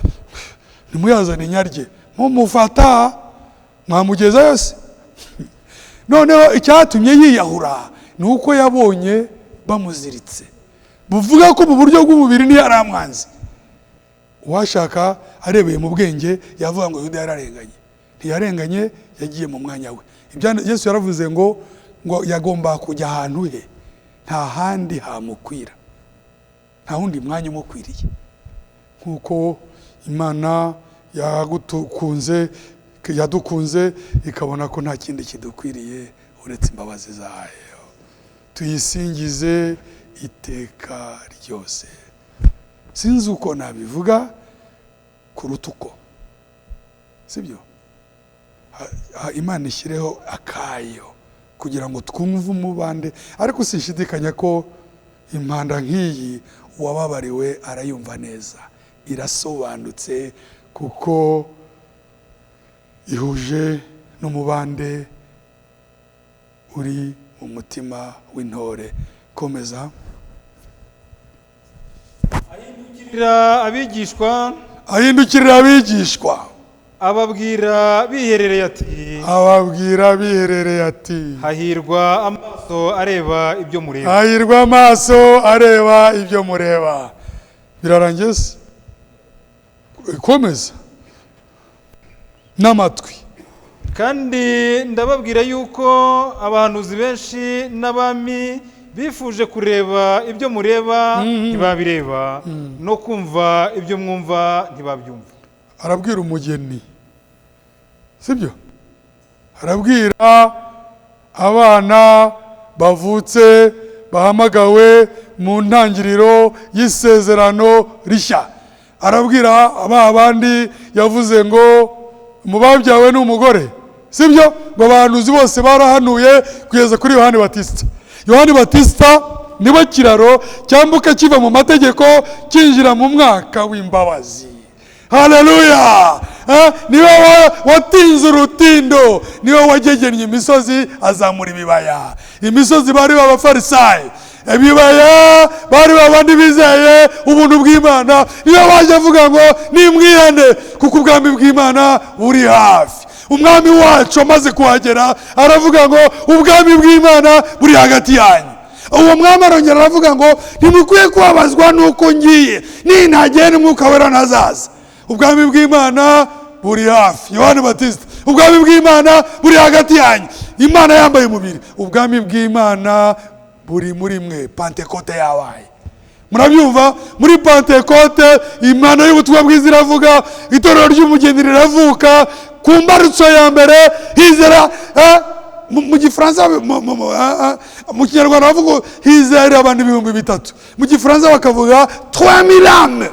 ntimuyazane nyarye, mumufata mwamugeza yose. Noneho icyatumye yiyahura ni uko yabonye bamuziritse, buvuga ko mu buryo bw'umubiri ntiyari amwanzi. Uwashaka arebeye mu bwenge yavuga ngo Yuda yararenganye. Ntiyarenganye, yagiye mu mwanya we. Yesu yaravuze ngo yagomba kujya ahantu he, nta handi hamukwira, nta wundi mwanya umukwiriye. Nkuko Imana yagutukunze, yadukunze ikabona ko nta kindi kidukwiriye uretse imbabazi zayo. Tuyisingize iteka ryose. Sinzi uko nabivuga kuruta uko, sibyo? Imana ishyireho akayo kugira ngo twumve umubande. Ariko sinshidikanya ko impanda nk'iyi uwababariwe arayumva neza, irasobanutse kuko ihuje n'umubande uri mu mutima w'intore. Komeza. Ahindukirira abigishwa, ababwira biherereye ati, hahirwa amaso areba ibyo mureba. Hahirwa amaso areba ibyo mureba. Birarangiye se? Komeza. N'amatwi. Kandi ndababwira yuko abahanuzi benshi n'abami bifuje kureba ibyo mureba ntibabireba, no kumva ibyo mwumva ntibabyumva. Arabwira umugeni, sibyo? Arabwira abana bavutse bahamagawe mu ntangiriro y'isezerano rishya. Arabwira aba bandi yavuze ngo mubabyawe n'umugore, sibyo? Ngo abahanuzi bose barahanuye kugeza kuri Yohani Batista. Yohani Batista niwe kiraro cyambuka kiva mu mategeko kinjira mu mwaka w'imbabazi. Haleluya! Niwe watinze urutindo, niwe wagegennye imisozi azamura ibibaya. Imisozi bari b'abafarisayo, ibibaya bari babandi bizeye ubuntu bw'Imana. Niwe waje avuga ngo nimwihane kuko ubwami bw'Imana buri hafi. Umwami wacu amaze kuhagera aravuga ngo ubwami bw'Imana buri hagati yanyu. Uwo mwami arongera aravuga ngo ntimukwiye kubabazwa nuko ngiye, nintagenda Umwuka Wera ntazaza. Ubwami bw'Imana buri hafi. Yohani Batista, ubwami bw'Imana buri hagati yanyu. Imana yambaye umubiri, ubwami bw'Imana buri muri mwe. Pantekote yabaye. Murabyumva? Muri Pantekote Imana y'ubutumwa bwiza iravuga, itorero ry'umugeni riravuka. Ku mbarutso ya mbere hizera, mu Gifaransa, mu Kinyarwanda bavuga hizera abantu 3000, mu Gifaransa bakavuga 3000 âmes.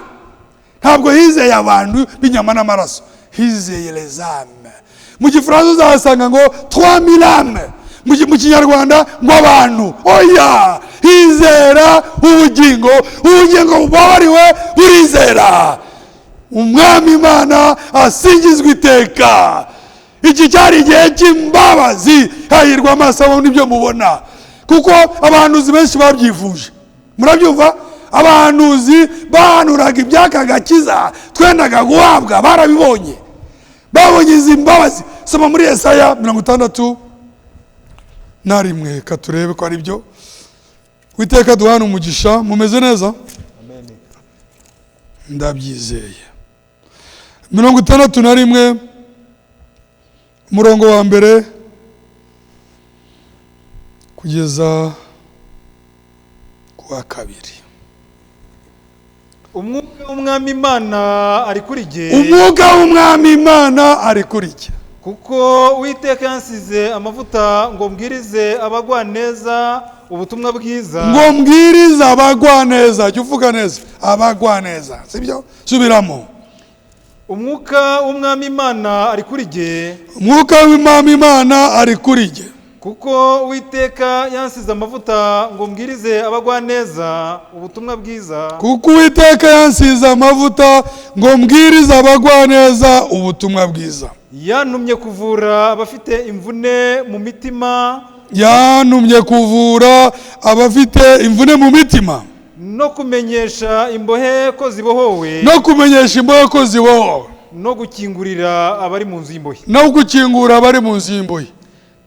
Ntabwo hizeye abantu b'inyama n'amaraso, hizeye les âmes. Mu Gifaransa uzahasanga ngo 3000 âmes, mu Kinyarwanda ngo abantu. Oya, hizera ubugingo, ubugingo bubabariwe burizera. Umwami Imana asingizwe iteka. Iki cyari igihe cy'imbabazi. Hahirwa amaso abona ibyo mubona, kuko abahanuzi benshi babyifuje. Murabyumva? Abahanuzi bahanuraga iby'aka gakiza twendaga guhabwa, barabibonye, babonye izi mbabazi. Soma muri Yesaya 61 katurebe ko ari byo. Uwiteka duhana umugisha. Mumeze neza? Amen. Ndabyizeye. 61 umurongo wa mbere kugeza ku wa kabiri. Umwuka w'Umwami Imana ari kuri jye. Umwuka w'Umwami Imana ari kuri jye, kuko Uwiteka yansize amavuta ngo mbwirize abagwaneza ubutumwa bwiza. Ngo mbwirize abagwaneza. Jya uvuga neza, abagwaneza, sibyo? Subiramo. Umwuka w'Umwami Imana ari kuri jye. Umwuka w'Umwami Imana ari kuri jye, Kuko Uwiteka yansize amavuta ngo mbwirize abagwaneza ubutumwa bwiza. Kuko Uwiteka yansize amavuta ngo mbwirize abagwaneza ubutumwa bwiza. Yantumye kuvura abafite imvune mu mitima. Yantumye kuvura abafite imvune mu mitima. No kumenyesha imbohe ko zibohowe. No kumenyesha imbohe ko zibohowe. No gukingurira abari mu nzu y'imbohe. No gukingura abari mu nzu y'imbohe.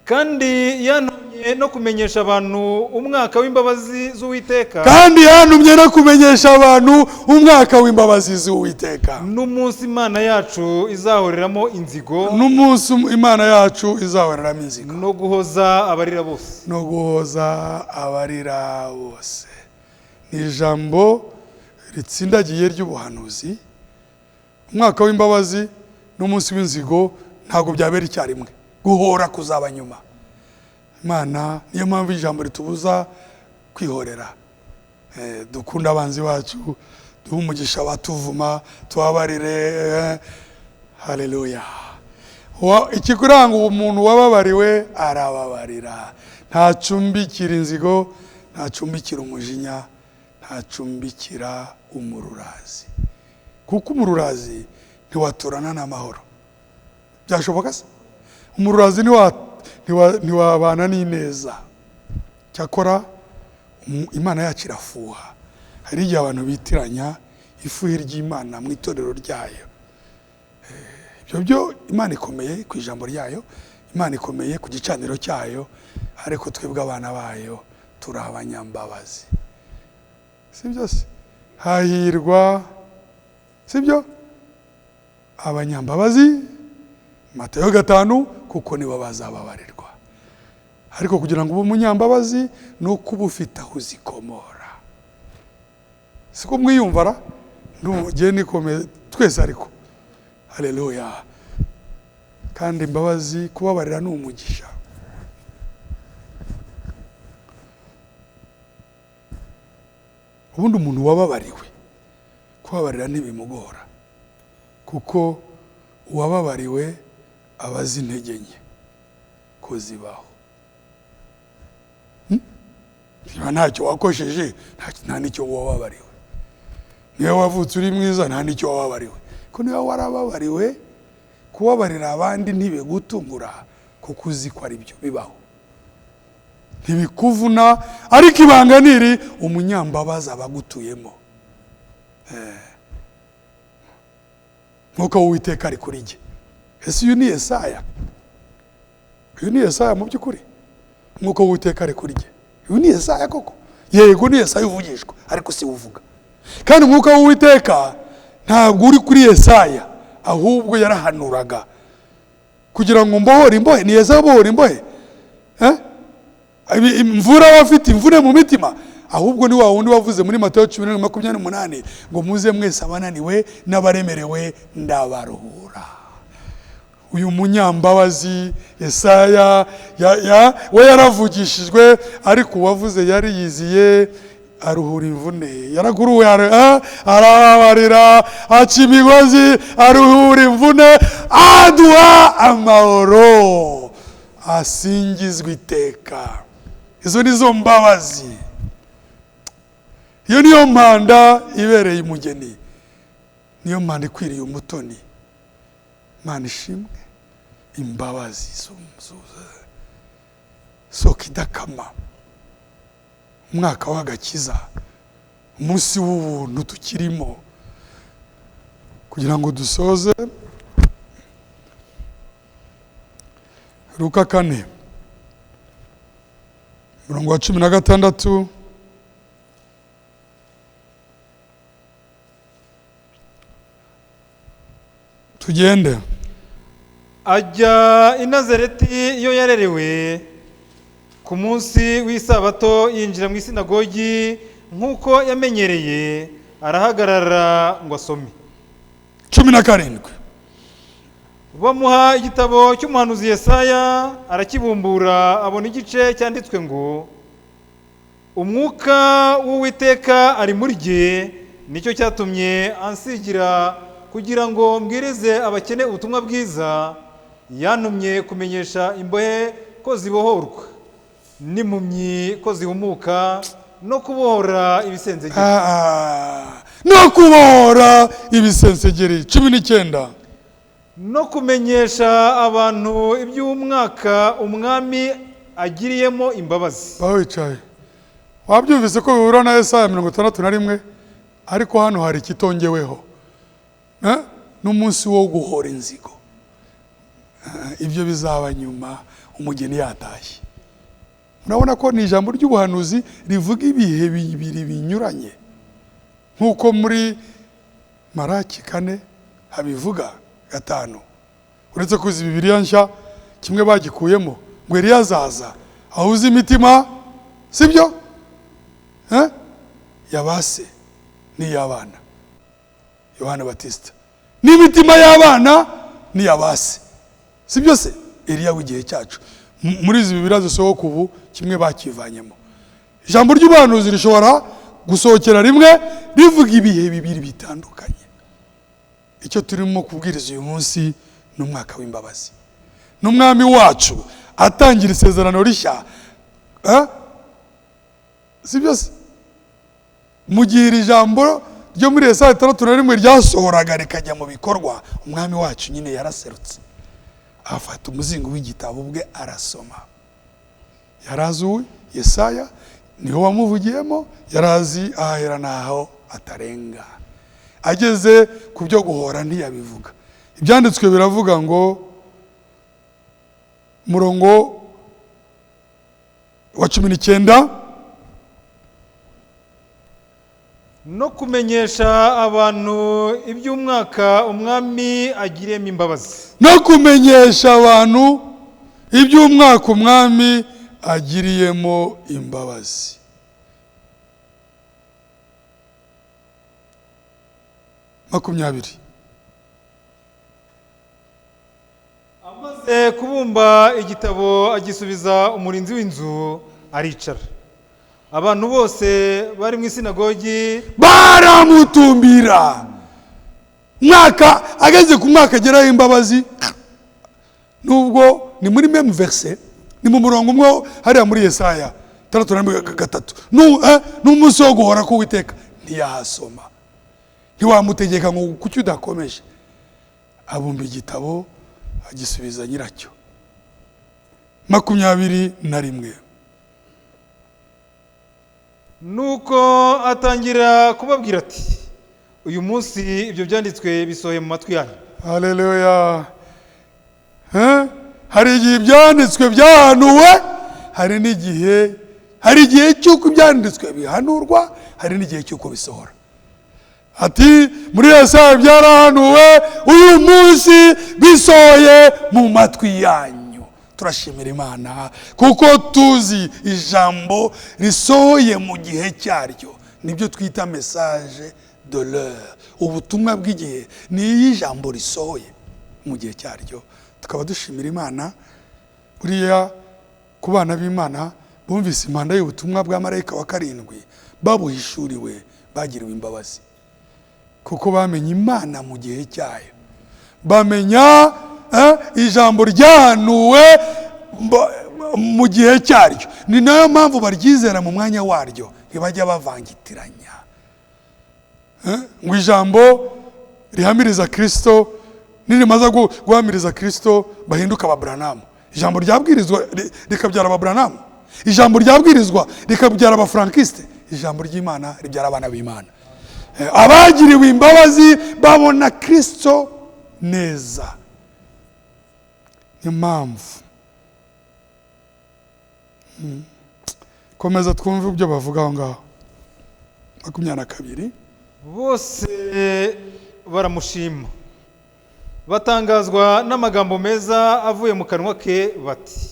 Kandi yantumye no kumenyesha abantu umwaka w'imbabazi z'Uwiteka. Kandi yantumye no kumenyesha abantu umwaka w'imbabazi z'Uwiteka. N'umunsi Imana yacu izahoreramo inzigo. N'umunsi Imana yacu izahoreramo inzigo. No guhoza abarira bose. No guhoza abarira bose. Ni ijambo ritsindagiye ry'ubuhanuzi. Umwaka w'imbabazi n'umunsi w'inzigo ntabwo byabera icyarimwe. Guhora kuzaba nyuma. Imana niyo mpamvu ijambo ritubuza kwihorera. Dukunda abanzi bacu, duhe umugisha abatuvuma, tubabarire. Haleluya. Ikikuranga umuntu wababariwe arababarira. Ntacumbikira inzigo, ntacumbikira umujinya, ntacumbikira umururazi. Kuko umururazi ntiwaturana n'amahoro. Byashoboka se? Umururazi ntiwabana n'ineza. Cyakora Imana yacu irafuha. Hari igihe abantu bitiranya ifuhe ry'Imana mu itorero ryayo. Ibyo byo Imana ikomeye ku ijambo ryayo, Imana ikomeye ku gicaniro cyayo, ariko twebwe abana bayo turi abanyambabazi. Si byo se? Hahirwa, si byo? Abanyambabazi, Matayo 5, kuko nibo bazababarirwa. Ariko kugira ngo ube umunyambabazi ni uko uba ufite aho uzikomora. Siko mwiyumvara? Ngiye nikomeye twese ariko. Haleluya. Kandi imbabazi, kubabarira ni umugisha. Ubundi umuntu wababariwe kubabarira ntibimugora, kuko uwababariwe abazi intege nke ko zibaho. Niba ntacyo wakosheje, nta n'icyo wababariwe. Niba wavutse uri mwiza, nta n'icyo wababariwe. Ko niba warababariwe, kubabarira abandi ntibigutungura, kuko uzi ko ari byo bibaho. Ntibikuvuna, ariko ibanga niri umunyambabazi abagutuyemo. Nkuko Uwiteka ari kuri jye. Ese uyu ni Yesaya? Uyu ni Yesaya mu by'ukuri? Nkuko Uwiteka ari kuri jye. Uyu ni Yesaya koko? Yego ni Yesaya uvugishwa, ariko si uvuga. Kandi umwuka w'Uwiteka ntabwo uri kuri Yesaya, ahubwo yarahanuraga kugira ngo mbohore imbohe. Ni Yesaya bohora imbohe? Imvura abafite imvune mu mitima, ahubwo ni wa wundi wavuze muri Matayo 14:28 ngo muze mwese abananiwe n'abaremerewe ndabaruhura. Uyu munyambabazi Yesaya we yaravugishijwe, ariko uwavuze yari yiziye aruhura imvune. Yaraguruwe, arababarira, aca imigozi, aruhura imvune, aduha amahoro, asingizwe iteka. Izo nizo mbabazi. Iyo niyo mpanda ibereye umugeni, niyo mpanda ikwiriye umutoni. Imana ishimwe. Imbabazi soko idakama. Umwaka w'agakiza, umunsi w'ubuntu tukirimo, kugira ngo dusoze. Luka 4 umurongo wa 16. Tugende. Ajya i Nazareti iyo yarerewe, ku munsi w'isabato yinjira mu isinagogi nk'uko yamenyereye, arahagarara ngo asome. 17. Bamuha igitabo cy'umuhanuzi Yesaya, arakibumbura, abona igice cyanditswe ngo: Umwuka w'Uwiteka ari muri jye, nicyo cyatumye ansigira kugira ngo mbwirize abakene ubutumwa bwiza, yantumye kumenyesha imbohe ko zibohorwa, n'impumyi ko zihumuka, no kubohora ibisenzegeri. No kubohora ibisenzegeri. 19. No kumenyesha abantu iby'umwaka umwami agiriyemo imbabazi. Baho wicaye. Wabyumvise ko bihura na Yesaya 61, ariko hano hari ikitongeweho. N'umunsi wo guhora inzigo. Ibyo bizaba nyuma umugeni yatashye. Murabona ko ni ijambo ry'ubuhanuzi rivuga ibihe bibiri binyuranye, nk'uko muri Maraki 4 habivuga 5. Uretse ko izi Bibiliya nshya kimwe bagikuyemo ngo Eliya azaza ahuze imitima, sibyo? Yabase n'iy'abana, Yohana Batista, n'imitima y'abana n'iyabase, sibyo se? Eliya w'igihe cyacu. Muri izi Bibiliya zisohoka ubu kimwe bakivanyemo. Ijambo ry'ubuhanuzi rishobora gusohokera rimwe rivuga ibihe bibiri bitandukanye. Icyo turimo kubwiriza uyu munsi ni umwaka w'imbabazi. N'umwami wacu atangira isezerano rishya, sibyo se? Mu gihe iri jambo ryo muri Yesaya 61 ryasohoraga rikajya mu bikorwa, umwami wacu nyine yaraserutse, afata umuzingo w'igitabo ubwe arasoma. Yarazi uwe Yesaya, niho wamuvugiyemo, yarazi ahera naho atarenga. Ageze ku byo guhora ntiyabivuga. Ibyanditswe biravuga ngo murongo wa 19, no kumenyesha abantu iby'umwaka umwami agiriyemo imbabazi. No kumenyesha abantu iby'umwaka umwami agiriyemo imbabazi. 20. Amaze kubumba igitabo agisubiza umurinzi w'inzu, aricara. Abantu bose bari mu isinagogi baramutumbira. Mwaka ageze ku mwaka ageraho imbabazi, nubwo ni muri même verset, ni mu murongo umwe hariya muri Yesaya 63, n'umunsi wo guhora k'Uwiteka ntiyahasoma. Ntiwamutegeka ngo kuki udakomeje. Abumba igitabo agisubiza nyiracyo. 21. Nuko atangira kubabwira ati uyu munsi ibyo byanditswe bisohoye mu matwi yanyu. Haleluya. Hari igihe ibyanditswe byahanuwe, hari n'igihe, hari igihe cy'uko ibyanditswe bihanurwa, hari n'igihe cy'uko bisohora. Ati muri Yesaya byarahanuwe, uyu munsi bisohoye mu matwi yanyu. Turashimira Imana kuko tuzi ijambo risohoye mu gihe cyaryo. Nibyo twita message de l'heure, ubutumwa bw'igihe. Ni iyo ijambo risohoye mu gihe cyaryo. Tukaba dushimira Imana. Buriya ku bana b'Imana bumvise impanda y'ubutumwa bwa marayika wa 7, babuhishuriwe, bagiriwe imbabazi, kuko bamenye Imana mu gihe cyayo, bamenya ijambo ryahanuwe mu gihe cyaryo. Ni nayo mpamvu baryizera mu mwanya waryo, ntibajya bavangitiranya. Ngo ijambo rihamiriza Kristo, nirimaza guhamiriza Kristo bahinduka ababranamu. Ijambo ryabwirizwa rikabyara ababranamu, ijambo ryabwirizwa rikabyara abafrankiste, ijambo ry'Imana ribyara abana b'Imana. Abagiriwe imbabazi babona Kristo neza. Niyo mpamvu komeza twumve ibyo bavuga aho ngaho. 22. Bose baramushima, batangazwa n'amagambo meza avuye mu kanwa ke, bati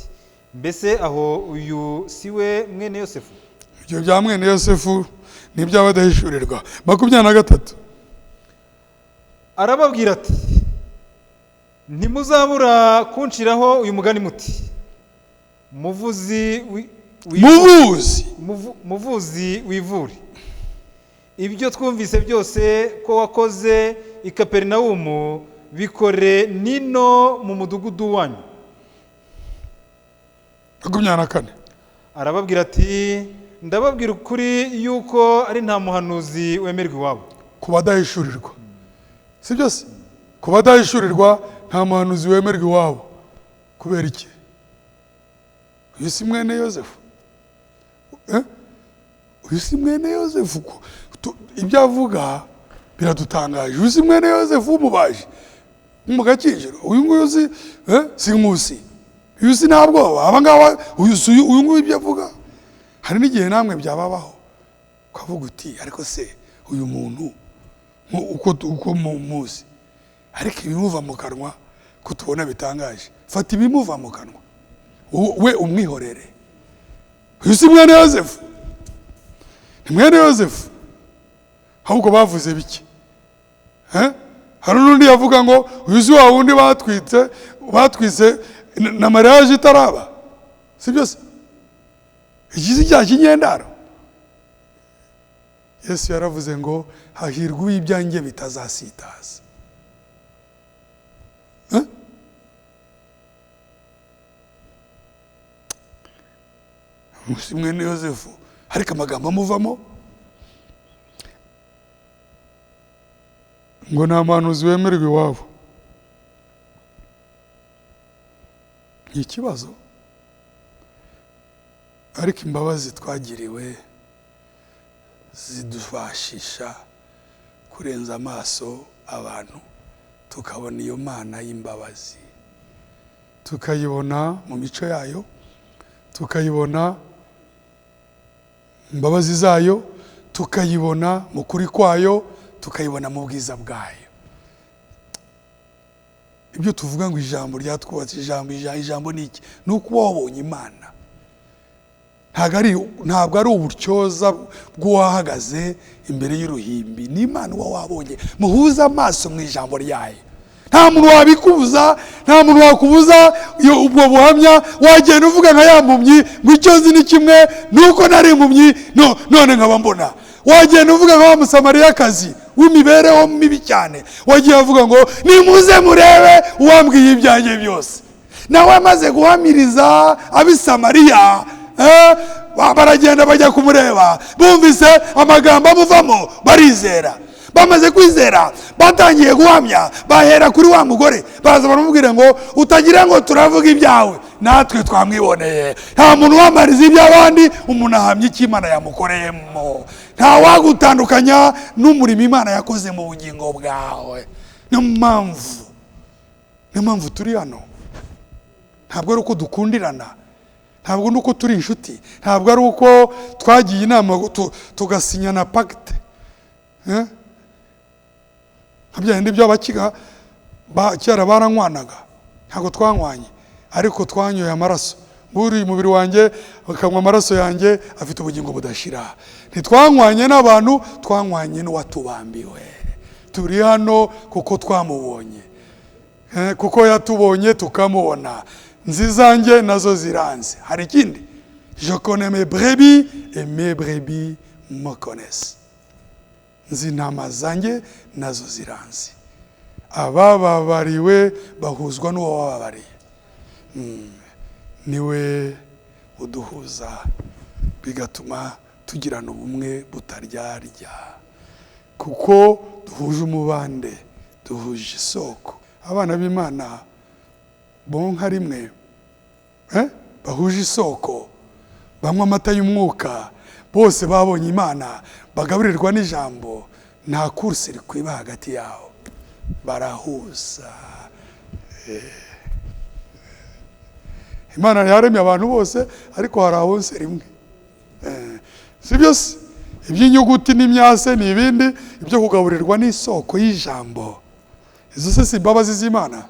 mbese aho uyu si we mwene Yosefu? Ibyo bya mwene Yosefu n'iby'abadahishurirwa. 23. Arababwira ati ntimuzabura kunshiraho uyu mugani muti muvuzi wivure, ibyo twumvise byose ko wakoze i 24. Arababwira ati ndababwira ukuri yuko ari nta muhanuzi wemerwa iwabo. Ku badahishurirwa, si byose, ku badahishurirwa nta muhanuzi wemerwa iwabo. Kubera iki? Uyu si mwene Yosefu? Uyu si mwene Yosefu? Ibyo avuga biradutangaje. Uyu si mwene Yosefu w'umubaji mu Gakinjiro? Uyu nguyu si si Nkusi? Uyu si nta bwoba aba ngaba? Uyu si uyu nguyu? Ibyo avuga, hari n'igihe namwe byababaho ukavuga uti ariko se uyu muntu uko muzi, ariko ibimuva mu kanwa ko tubona bitangaje. Fata ibimuva mu kanwa we umwihorere. Uyu si mwene Yosefu? Ni mwene Yosefu, ahubwo bavuze bike. Hari n'undi yavuga ngo uyu si wa wundi batwitse na mariage itaraba, si byose? Iki si cya kinyendaro? Yesu yaravuze ngo hahirwa ibyanjye bitazasitaza. Si mwene Yosefu, ariko amagambo amuvamo ngo nta muhanuzi wemerwa iwabo. Ni ikibazo, ariko imbabazi twagiriwe zidufashisha kurenza amaso abantu, tukabona iyo Mana y'imbabazi, tukayibona mu mico yayo, tukayibona imbabazi zayo, tukayibona mu kuri kwayo, tukayibona mu bwiza bwayo. Ibyo tuvuga ngo ijambo ryatwubatse, ijambo ni iki? Ni uko wabonye Imana. Ntabwo ari uburyoza bw'uwahagaze imbere y'uruhimbi, ni Imana uba wabonye. Muhuze amaso mu ijambo ryayo. Nta muntu wabikubuza, nta muntu wakubuza ubwo buhamya. Wagenda uvuga nka ya mpumyi ngo icyo nzi ni kimwe, nuko nari impumyi none nkaba mbona. Wagenda uvuga nka wa Musamariyakazi w'imibereho mibi cyane, wagiye avuga ngo nimuze murebe uwambwiye ibyanjye byose. Nawe amaze guhamiriza ab'i Samariya, baragenda bajya kumureba, bumvise amagambo amuvamo barizera. Bamaze kwizera batangiye guhamya, bahera kuri wa mugore, baza baramubwira ngo utagira ngo turavuga ibyawe, natwe twamwiboneye. Nta muntu wamariza iby'abandi, umuntu ahamya icyo Imana yamukoreyemo. Nta wagutandukanya n'umurimo Imana yakoze mu bugingo bwawe. Niyo mpamvu turi hano. Ntabwo ari uko dukundirana, ntabwo nuko turi inshuti, ntabwo ari uko twagiye inama tugasinyana pacte. Nka bya bindi by'abakiga kera baranywanaga, ntabwo twanywanye, ariko twanyoye amaraso. Buri umubiri wanjye akanywa amaraso yanjye afite ubugingo budashira. Ntitwanywanye n'abantu, twanywanye n'uwatubambiwe. Turi hano kuko twamubonye, kuko yatubonye tukamubona. Nzizanjye nazo ziranze. Hari ikindi, je connais mes brebis et mes brebis me connaissent. Nzi intama zanjye nazo ziranze. Abababariwe bahuzwa n'uwo wababariye. Niwe uduhuza, bigatuma tugirana ubumwe butaryarya, kuko duhuje umubande, duhuje isoko. Abana b'Imana bonka rimwe, bahuje isoko, banywa amata y'umwuka, bose babonye Imana, bagaburirwa n'ijambo, nta kursi rikwiba hagati yabo, barahuza. Imana yaremye abantu bose, ariko hari abonse rimwe. Si byose iby'inyuguti n'imyase ni ibindi, ibyo kugaburirwa n'isoko y'ijambo. Izo se si imbabazi z'Imana?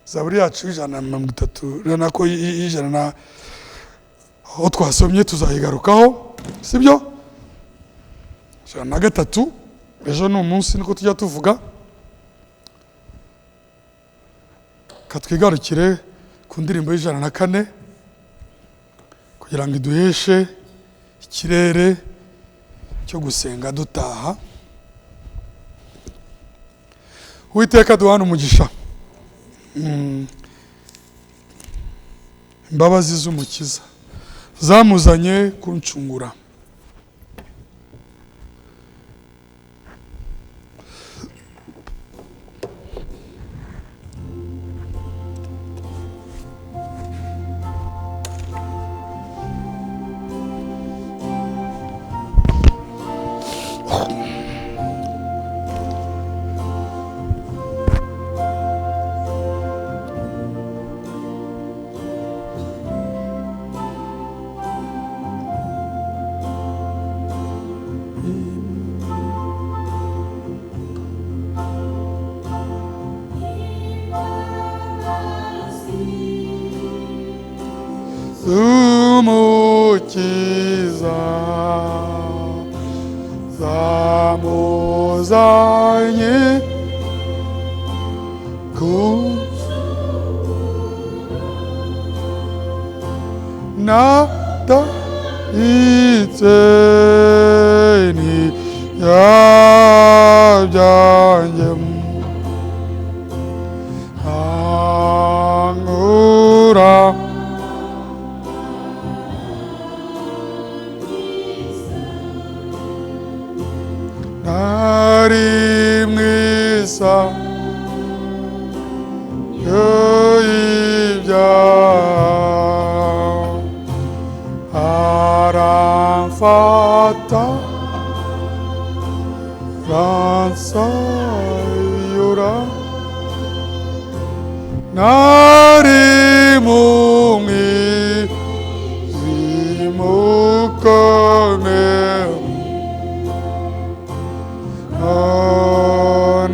Zaburi yacu 130 nako 100 na aho twasomye tuzayigarukaho, si byo? 103, ejo ni umunsi niko tujya tuvuga. Katwigarukire ku ndirimbo 104 kugira ngo iduheshe ikirere cyo gusenga dutaha. Uwiteka duhana umugisha. Imbabazi z'Umukiza zamuzanye kuncungura. Umukiza zamuzanye ku natayitse ni yabyanjye ankura nari mwiza y'ibyaha aramfata aransayura nari mu mwijima ukomeye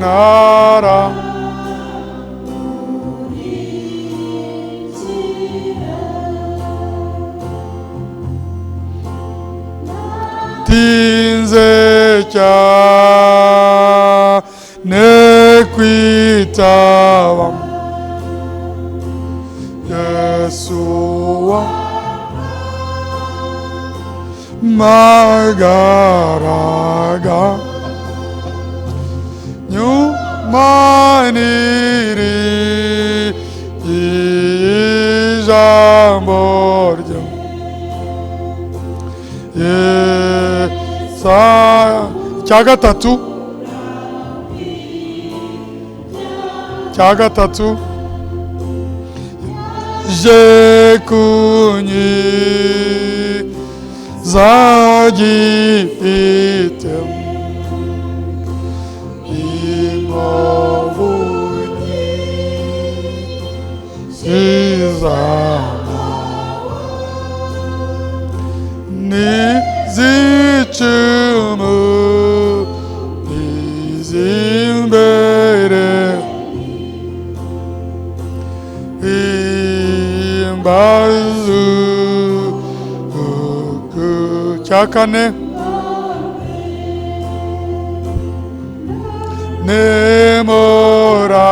nara tinze cyane kwitaba Yesu wa magaraga nyumaniri ijambo rye cya gatatu je kunyi zagifite inkovu zizama n'izicumu n'izimbere imbazu cya kane nemora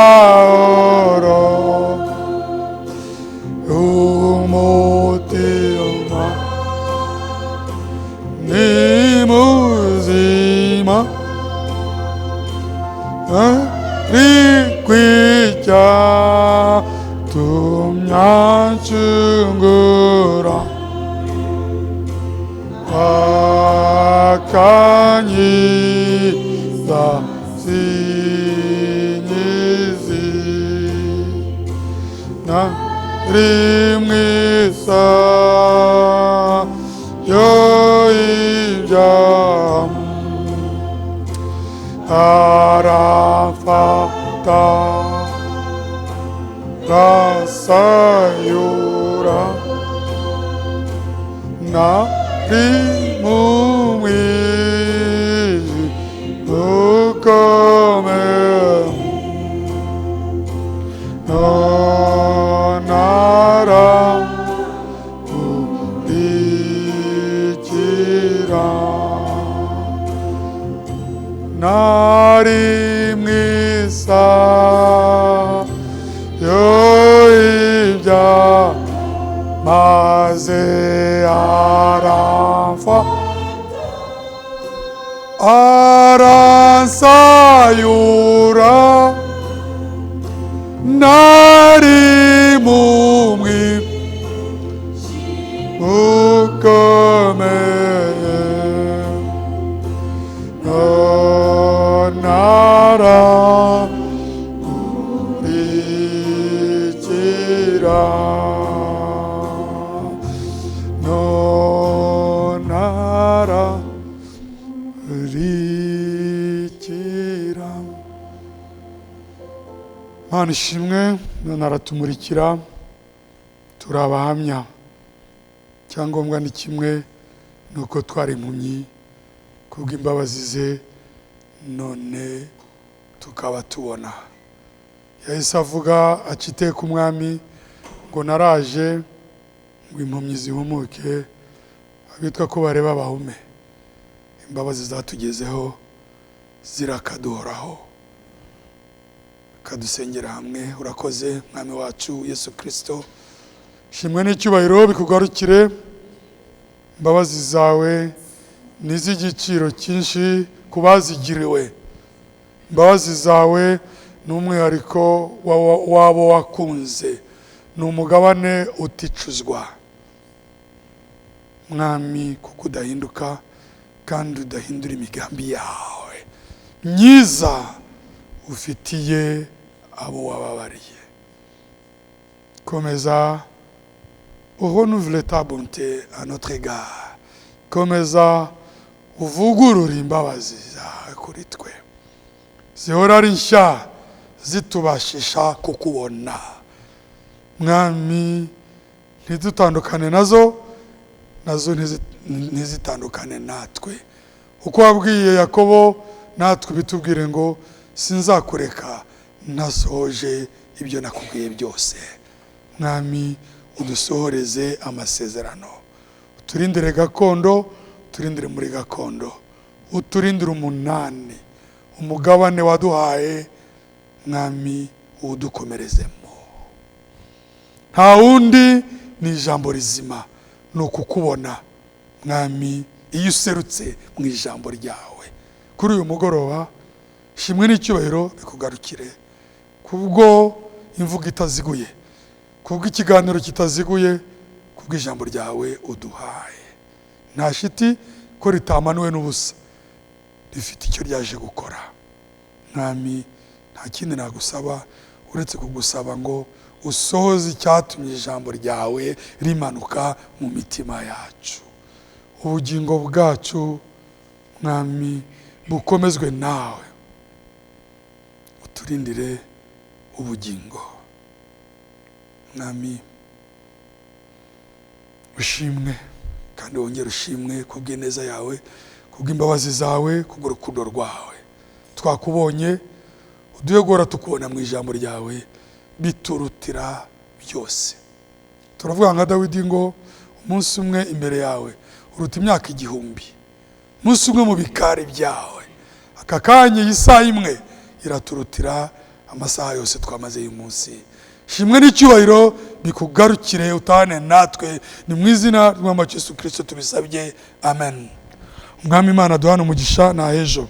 umahoro umutima ni muzima ari kwicya tumyancungura akanyiza sinyizi na rimwisa yo ibyaha arafata rasayura na rimumwiji ukomeye nara urikira nari mwiza yo ibyaha maze aramfa aransayura Nari mu mwijima ukomeye, none arankurikira, none arankurikira. Mana ishimwe, none aratumurikira, turi abahamya. Icyangombwa ni kimwe, ni uko twari impumyi, kubw'imbabazi ze none tukaba tubona. Yahise avuga aca iteka umwami ngo naraje ngo impumyi zihumuke, abitwa ko bareba bahume. Imbabazi zatugezeho zirakaduhoraho, kadusengera hamwe. Urakoze Mwami wacu Yesu Kirisito, shimwe n'icyubahiro bikugarukire. Imbabazi zawe ni iz'igiciro cyinshi ku bazigiriwe. Imbabazi zawe ni umwihariko w'abo wakunze, ni umugabane uticuzwa. Mwami, kuko udahinduka kandi udahindura imigambi yawe myiza ufitiye abo wababariye. Komeza renouveler ta bonté à notre égard, komeza uvugurure imbabazi zawe kuri twe, zihora ari nshya, zitubashisha kukubona. Mwami, ntidutandukane nazo, nazo ntizitandukane natwe. Uko wabwiye Yakobo, natwe bitubwire ngo sinzakureka ntasohoje ibyo nakubwiye byose. Mwami, udusohoreze amasezerano, uturindire gakondo, uturindire muri gakondo, uturindire umunani, umugabane waduhaye. Mwami, uwudukomerezemo. Nta wundi ni ijambo rizima, ni ukukubona Mwami iyo userutse mu ijambo ryawe. Kuri uyu mugoroba, shimwe n'icyubahiro bikugarukire, kubwo imvugo itaziguye, kubwo ikiganiro kitaziguye, kubw'ijambo ryawe uduhaye. Nta shiti ko ritamanuwe n'ubusa, rifite icyo ryaje gukora. Mwami, nta kindi nagusaba uretse kugusaba ngo usohoze icyatumye ijambo ryawe rimanuka mu mitima yacu. Ubugingo bwacu Mwami bukomezwe nawe, uturindire ubugingo. Mwami, ushimwe kandi wongere ushimwe kubw'ineza yawe, kubw'imbabazi zawe, kubw'urukundo rwawe. Twakubonye, uduhe guhora tukubona mu ijambo ryawe, biturutira byose. Turavuga nka Dawidi ngo umunsi umwe imbere yawe uruta imyaka 1000, umunsi umwe mu bikari byawe. Aka kanya, iyi saha imwe iraturutira amasaha yose twamaze uyu munsi. Shimwe n'icyubahiro bikugarukire, utahane natwe. Ni mu izina ry'Umwami wacu Yesu Kirisito tubisabye, amen. Umwami Imana duhana umugisha na ejo.